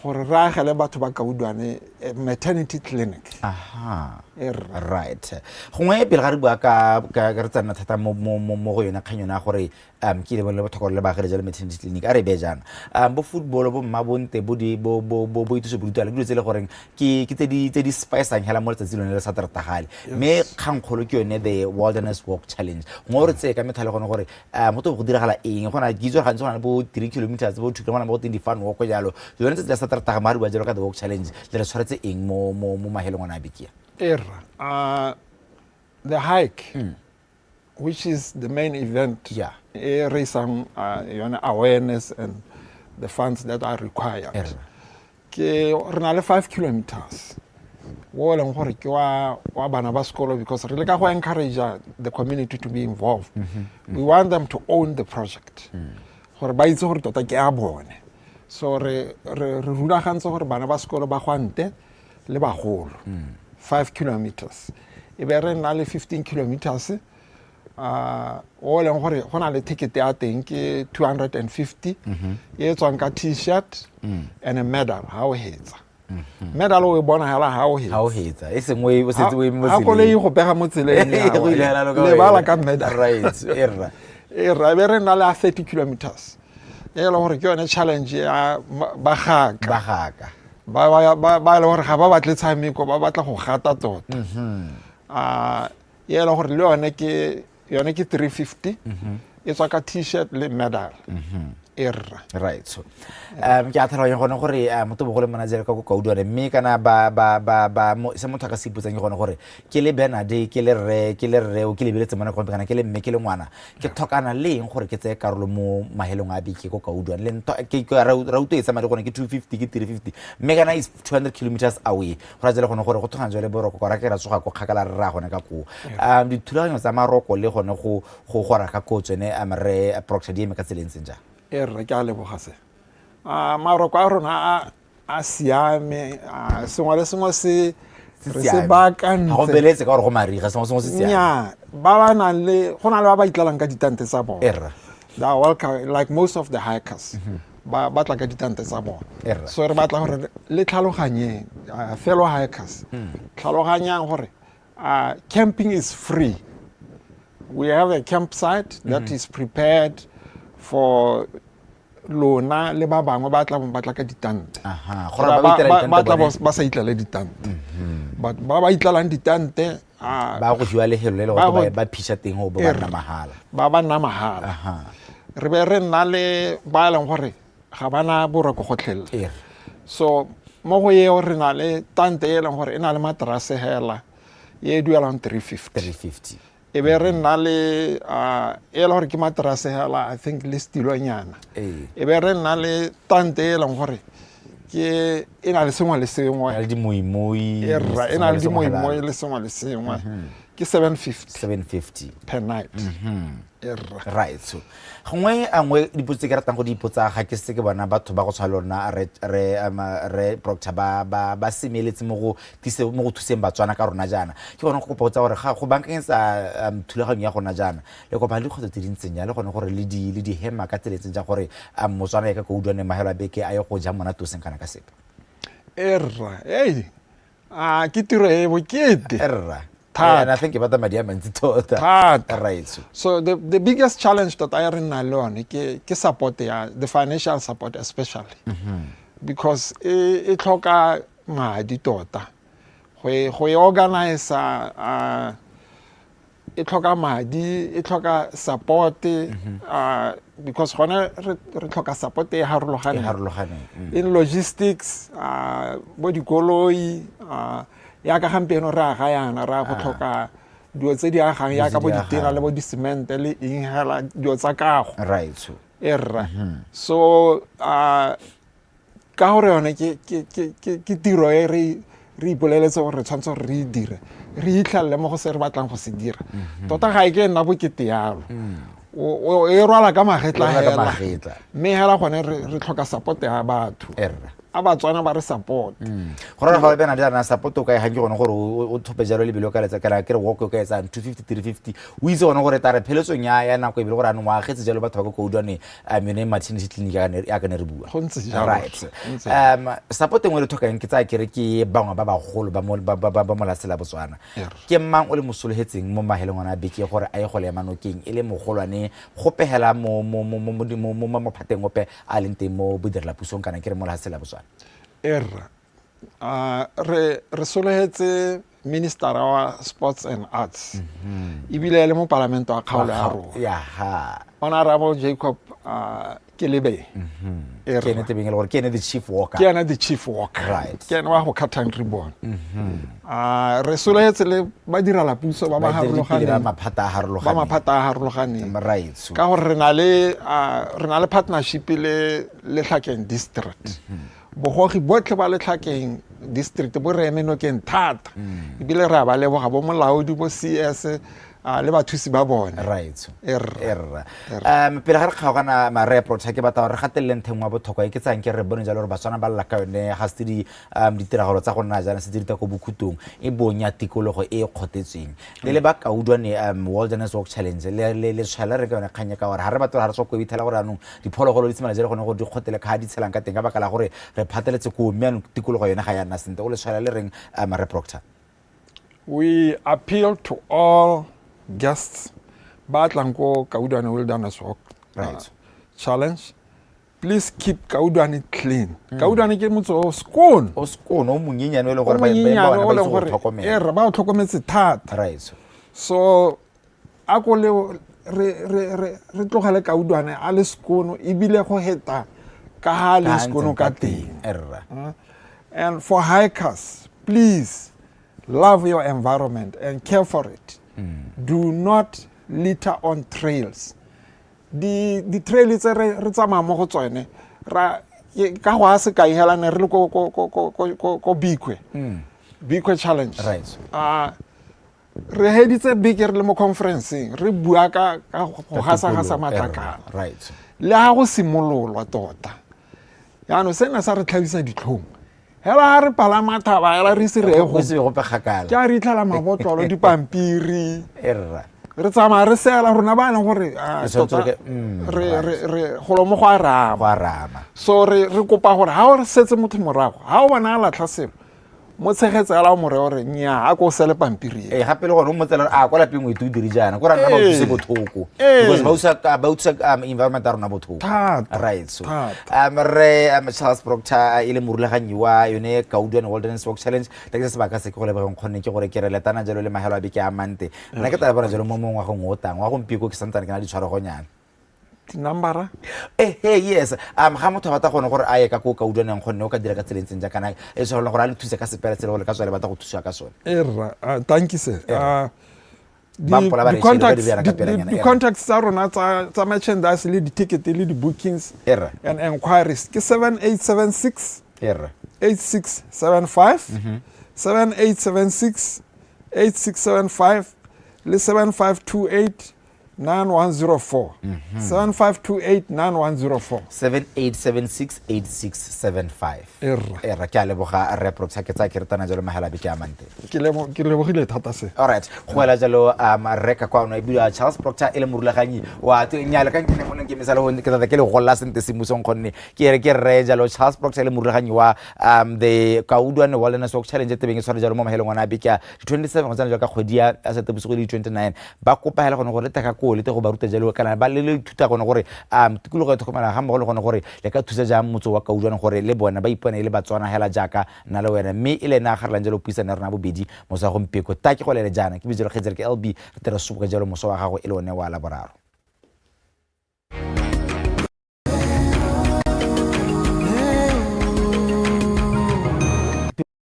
L: gore re agele batho ba Kaudwane maternity clinic.
A: Aha.
L: Erra.
A: Right. Gongwe pele ga re bua ka re tsena thata mo go yone kgang yone ya gore ke ile le botlhokwa le baagele jalo maternity clinic a re be jang. Bo football bo mmabonte bo di bo bo bo bo ithuso bodutu le dilo tse e le goreng ke tse di spicang hela mo letsatsi lone le sa Saterdag. Mme kgang kgolo ke yone the Wilderness Walk Challenge. Gongwe re tseye ka methale gone gore go tlo go diragala eng, go na ke itse gore gantsi go na le bo 3 kilometers bo 2 go na le bo teng di fun walk jalo. Lone letsatsi la Saterdag ma re bua jalo ka the walk challenge le re tshwaretse eng mo mahelong ona a beke a?
L: Erra, the hike, which is the main event, e raisang yone awareness and the funds that are required.
A: Erra.
L: Ke re na le 5 kilometers. Wo e leng gore ke wa bana ba sekolo, because re leka go encourage the community to be involved. We want them to own the project. Gore ba itse gore tota ke a bone. So re rulagantse gore bana ba sekolo ba gwante le bagolo. 5 kilometers. E be re nna le 15 kilometers. O leng gore go na le ticket ya teng ke 250. E tswang ka t-shirt and a medal ha o hetsa. Medal o e bona hela ha o hetsa.
A: Ha o hetsa. E seng o e, o setse o eme mo
L: Ha koloi
A: tseleng.
L: e go pega mo tseleng ya
A: Go ile hela ka
L: lebala
A: wena.
L: ka medal.
A: Right. Erra.
L: Erra, e be re nna le a 30 kilometers. E leng gore ke yone challenge ya bagaka.
A: Bagaka.
L: Ba e leng gore ga ba batle tshameko, ba batla go gata tota. E leng gore le yone ke, yone ke 350. E tswa ka t-shirt le medal. E rra.
A: Right, so ke a tlhaloganya gone gore motho bogolo mona jalo ka ko Kaudwane, mme kana ba ba ba ba se motho a ka se ipotsang ke gone gore ke le Bernard, ke le rre, ke le rre o ke lebeletse mona gompe, kana ke le mme, ke le ngwana, ke tlhokana le eng gore ke tseye karolo mo mahelong a beke ko Kaudwane? Le ntho ke ra utlwa e tsamaya le gone ke 250, ke 350, mme kana is 200 kilometers away. Go ra jale gone gore go thogana jale boroko kwa ra ke ra tsoga ko kgakala re ra gone ka koo. Dithulaganyo tsa maroko le gone go gora ka koo tsone, re Proctor, di eme ka tsela e ntseng jang?
L: E rre, ke a leboga se. Maroko a rona a siame, sengwe le sengwe se re se baakantse.
A: Ga go beletse ka gore go mariga, sengwe sengwe se siame.
L: Nnyaa, ba ba nang le, go na le ba ba itlalang ka ditante tsa bone.
A: E rra.
L: They are welcome, like most of the hikers. Ba tla ka ditante tsa bone.
A: E rra.
L: So re batla gore le tlhaloganyeng, fellow hikers, tlhaloganyang gore camping is free. We have a campsite that is prepared for lona le ba bangwe ba tla bong ba tla ka ditante.
A: Gore ba ba itlela ditante
L: Ba tla
A: bone.
L: ba sa itlele ditante. But ba ba itlelang ditante,
A: ba go fiwa lefelo le le
L: ba
A: gore ba phisa teng go bo ba nna mahala.
L: Ba ba nna mahala. Re be re nna le ba e leng gore ga ba na boroko gotlhelele. So mo go eo re na le tante e leng gore e na le materase hela e duelang 350.
A: 350.
L: E be re nna le, e le gore ke materase hela, I think le stilonyana. E be re nna le tante e leng gore ke e na le sengwe le sengwe.
A: E na le dimoimoi,
L: E rra, e na le
A: sengwe le sengwe
L: dimoimoi
A: hela.
L: le sengwe le sengwe. Ke 750.
A: 750.
L: Per night. E rra.
A: Right. So gongwe a nngwe dipotso tse ke ratang go di ipotsa ga ke se ke bona batho ba go tshwana le rona re Proctor ba semeletse mo go tlise, mo go thuseng Batswana ka rona jaana, ke gone go kopa go tsa gore ga go bankanyetsa thulaganyo ya gona jaana, le kopana le dikgwetlho tse di ntseng jang, le gone gore le di hema ka tsela e ntseng jang gore Motswana e ka Kaudwane mahelo a beke a ye go ja monate o seng kana ka sepe?
L: E rra, ei, a ke tiro e bokete.
A: E rra.
L: Thata.
A: And I think e batla madi a mantsi tota.
L: Thata.
A: Right.
L: So the biggest challenge that I re nna le yone ke support ya the financial support especially. Because e tlhoka madi tota. Go e organize, e tlhoka madi, e tlhoka support, because gone re tlhoka support e harologaneng.
A: E harologaneng.
L: In logistics, bo dikoloi, ya ka gampieno re aga yana, re a go tlhoka dilo tse di agang
A: Dilo
L: yaka
A: tse
L: bo
A: di
L: ditena
A: agang.
L: le bo di-cement le eng hela, dilo tsa kago.
A: Right.
L: E rra. So, ka gore yone ke tiro e re ipoleletse gore re tshwanetse gore re e dire, re itlhelele mo go se re batlang go se dira. Tota ga e ke nna bokete yalo. O e rwala ka magetla
A: E rwala ka
L: hela.
A: magetla.
L: Mme hela gone re tlhoka support ya batho.
A: E rra.
L: A Batswana ba re support.
A: Go raya gore bena jaana support o ka e gang ke gone gore o thope jalo lebelo o ka letsa, kana ke re walk o ka etsang 250, 350, o itse gone gore tare pheletsong ya nako ebile gore anong o agetse jalo batho ba ko Kaudwane, yone maternity clinic ya ka ne re bua.
L: Go ntse jalo.
A: Right.
L: Go ntse jalo.
A: Support e nngwe le tlhokang ke tsaya kere ke bangwe ba bagolo ba mo lefatsheng la Botswana.
L: Err.
A: Ke mang o le mosologetseng mo mahelong ona a beke gore a ye go le ema nokeng e le mogolwane gope hela mo maphateng ope a leng teng mo bodirelapusong kana ke re mo lefatsheng la Botswana?
L: Erra, re sologetse minister wa Sports and Arts. Ebile e le mopalamente wa kgaolo ya rona. Honorable Jacob Kelebe. E
A: Ke ene tebeng e le gore ke ene the chief walker.
L: Ke ene the chief walker.
A: Right.
L: Ke ene wa go khathang ribbon. Re sologetse le badirelapuso ba ba
A: Baeteledipele ba
L: harologaneng.
A: maphata a harologaneng.
L: Ba maphata a harologaneng.
A: Right.
L: Ka gore re na le partnership le Letlhakeng district. Bogogi botlhe ba Letlhakeng district bo re eme nokeng thata. Ebile re a ba leboga bo molaodi, bo CS, le bathusi ba bone.
A: Right.
L: E rra.
A: E rra.
L: E rra.
A: Pele ga re kgaogana mare Proctor, ke batla gore re gatelele ntlheng wa botlhokwa e ke tsayang ke re bone jalo gore Batswana ba lla ka yone ga se ditiragalo tsa go nna jaana se di rita ko bokhutong e bong ya tikologo e e kgothetsweng. Le le ba Kaudwane, Wilderness Walk Challenge, le tshwela re ka yone kgang e ka gore ga re batla gore ga re tswa ko ithela gore anong diphologolo di tshimana jalo gone gore di kgothele ka di tshelang ka teng ka baka la gore re phateletse koo, mme anong tikologo yone ga ya nna sentle. O le tshwela le reng, Rre Proctor?
L: We appeal to all guests ba tlang ko Kaudwane Wilderness Walk, Challenge. Please keep Kaudwane clean. Kaudwane ke motse o skoon.
A: O skoon, o monyenyane o e leng gore
L: O monyenyane
A: ba
L: o
A: ba
L: leng
A: itse go
L: gore
A: tlhokomela.
L: E re ba o tlhokometse thata.
A: Right.
L: So a ko le re re tlogele Kaudwane a le sekono ebile go heta ka ha a le sekono ka teng. And for hikers, please love your environment and care for it. Do not litter on trails. Di di-trail tse re tsamaya mo go tsone, ra ka go a sekai hela, ne re le ko Bikwe, Bikwe Challenge. Re heditse beke re le mo conferenceng, re bua ka go gasa-gasa matlakala le ga go simololwa tota. Jaanong sena sa re tlhabisa ditlhong hela ga re palama thaba hela, re ise re ye
A: go se gope kgakala,
L: ke a re itlhela mabotlolo, dipampiri, re tsamaya re sela rona ba e leng gore tota re golo mo go a rama.
A: Go a rama.
L: So re kopa gore ga o re setse motho morago, ga o bona a latlha selo, mo tshegetse ala, o more gore nnyaa, a ko o sele pampiri e.
A: Ee, gape le gone o mo tsela a kwa lapeng o ite o dire jaana ko ra nna ba utlwise botlhoko, because ba utlwisa environment ya rona botlhoko.
L: Thata.
A: Right, so re Charles Proctor, e le morulaganyi wa yone Kaudwane Wilderness Walk Challenge, ta ke se sebaka se ke go lebogeng kgonne ke gore ke re letana jalo le mahelo a beke a mante. Nna ke tla bona jalo mo ngwageng o tang wa gompieko, ke santsane ke na ditshwaregonyana.
L: Dinumbera.
A: Ehe, yes, ga motho a batla gone gore a ye ka ko Kaudwaneng, gonne o ka dira ka tsela e ntseng jaaka na e tshwanela gore a le thuse ka sepela tsela gore le ka tswa le batla go thusiwa ka sone?
L: E rra, thank you sir.
A: Ba mpola ba re shele, ba di beela ka pelanyana,
L: Di contacts tsa rona tsa merchandise le di-ticket le di-bookings
A: Erra.
L: and enquiries ke 7876
A: Erra.
L: 8675, 7876 8675 le 7528 9104, 7528 9104.
A: 78768675.
L: Erra.
A: Erra, ke a leboga rre Proctor, ke tsaya ke retana jalo mahala beke a mante.
L: Ke lebogile thata se.
A: Alright, go ela jalo rre ka kwano e bidiwa Charles Proctor, e le morulaganyi wa nyale ka nkene mo ke mesale go ke tata ke le golla sente semmusong, gonne ke re ke rre jalo Charles Proctor, e le morulaganyi wa the Kaudwane Wilderness Walk Challenge, tebeng e tshware jalo mo mahelong ona a beke a di 27 go tsena jalo ka kgwedi ya Seetebosigo le di 29. Ba kopa hela gone gore le teka koo le te go ba ruta jalo kana ba le ithuta gone gore tikologo e tlhokomela, ga mmogo le gone gore le ka thusa jang motse wa Kaudwane gore le bone ba ipone e le Batswana hela jaaka nna le wena. Mme e le ene a garelang jalo puisano ya rona bobedi moso wa gompieko. Ta ke go lele jaana ke bitse kgetsere ke LB, re tere soboka jalo moso wa gago e le one wa Laboraro.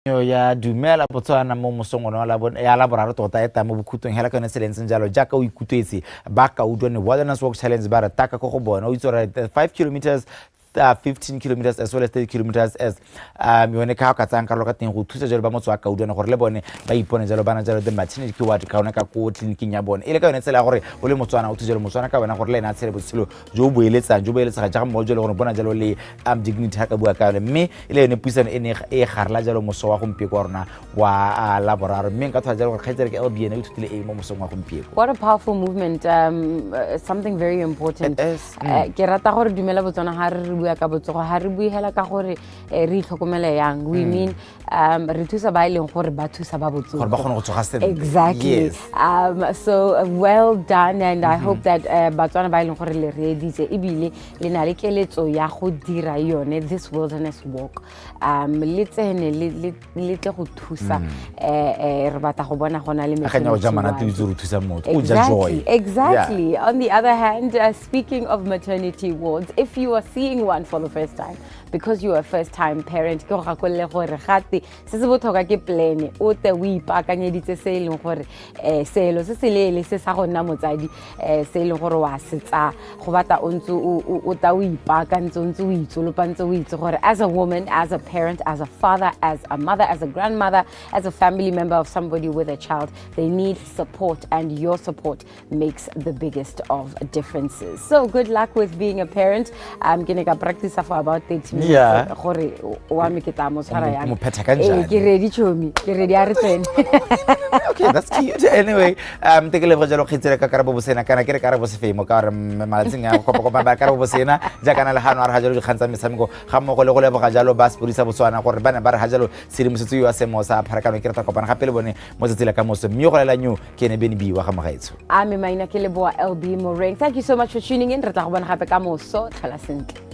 A: Ya dumela Botswana mo mosong one ya Laboraro tota e tang mo bokhutlong hela ka yone tsela e ntseng jalo jaaka o ikutlwetse. Ba Kaudwane Wilderness Walk Challenge ba re taka ko go bona, o itse gore 5 kilometers, 15 kilometers as well as 30 kilometers as yone ka ka tsayang karolo ka teng go thusa jalo ba motse wa Kaudwane gore le bone ba ipone jalo bana jalo the maternity ward ka one ka ko tleliniking ya bone, e le ka yone tsela ya gore o le Motswana o thuse jalo Motswana ka wena gore le ene a tshele botshelo jo bo eletsang, jo bo eletsega jaaka mmogo jalo gore bona jalo le dignity ga ka bua ka yone. Mme e le yone puisano e ne e garela jalo moso wa gompieko wa rona wa Laboraro. Mme nka thola jalo gore kgaitsere ke LB ene o ithutile eng mo mosong wa gompieko?
B: What a powerful movement, something very important.
A: It is.
B: Ke rata gore dumela Botswana ga re bua ka botsogo, ga re bue hela ka gore re itlhokomele yang. We mean re thusa ba e leng gore ba thusa ba botsogo.
A: Gore ba kgone go tsoga sentle.
B: Exactly. So well done, and I hope that Batswana ba e leng gore le reeditse ebile le na le keletso ya go dira yone this wilderness walk, le tsene le tle go thusa. Re batla go bona go na le
A: Akanya go ja
B: maternity
A: monate, o
B: ward.
A: itse gore o thusa motho o ja joy.
B: Exactly. On the other hand, speaking of maternity wards, if you are seeing one for the first time, because you are a first time parent, ke go gakolole gore gate se se botlhokwa ke plan, o te o ipaakanyeditse se e leng gore selo se se leele se sa go nna motsadi, se e leng gore wa se tsaya go batla o ntse o ta o ipaakantse, o ntse o itsolopantse, o itse gore as a woman, as a parent, as a father, as a mother, as a grandmother, as a family member of somebody with a child, they need support, and your support makes the biggest of differences. So good luck with being a parent. I'm gonna ka practice for about 30 minutes gore wa me ke tla mo tshwara yang.
A: Mo phetha ka njani?
B: Ee, ke ready chomi, ke ready, a re tsene.
A: Okay, that's cute. Anyway, te ke leboga jalo kgetsele ka Karabo Bosena, kana ke re Karabo Sefemo, ka gore malatsing a kopa kopa ba Karabo Bosena jaaka na le gano a re ga jalo dikgang tsa metshameko, ga mmogo le go leboga jalo ba sepodisa Botswana gore ba ne ba re ga jalo tshedimosetso yo ya seemo sa pharakano. Ke rata kopana gape le bone mo tsatsi la ka moso, mme go lela nyo ke ene Bene B wa ga mogaetsho.
B: Ame maina ke Leboa LB Moreng. Thank you so much for tuning in. Re tla go bona gape ka moso. Tlhola sentle.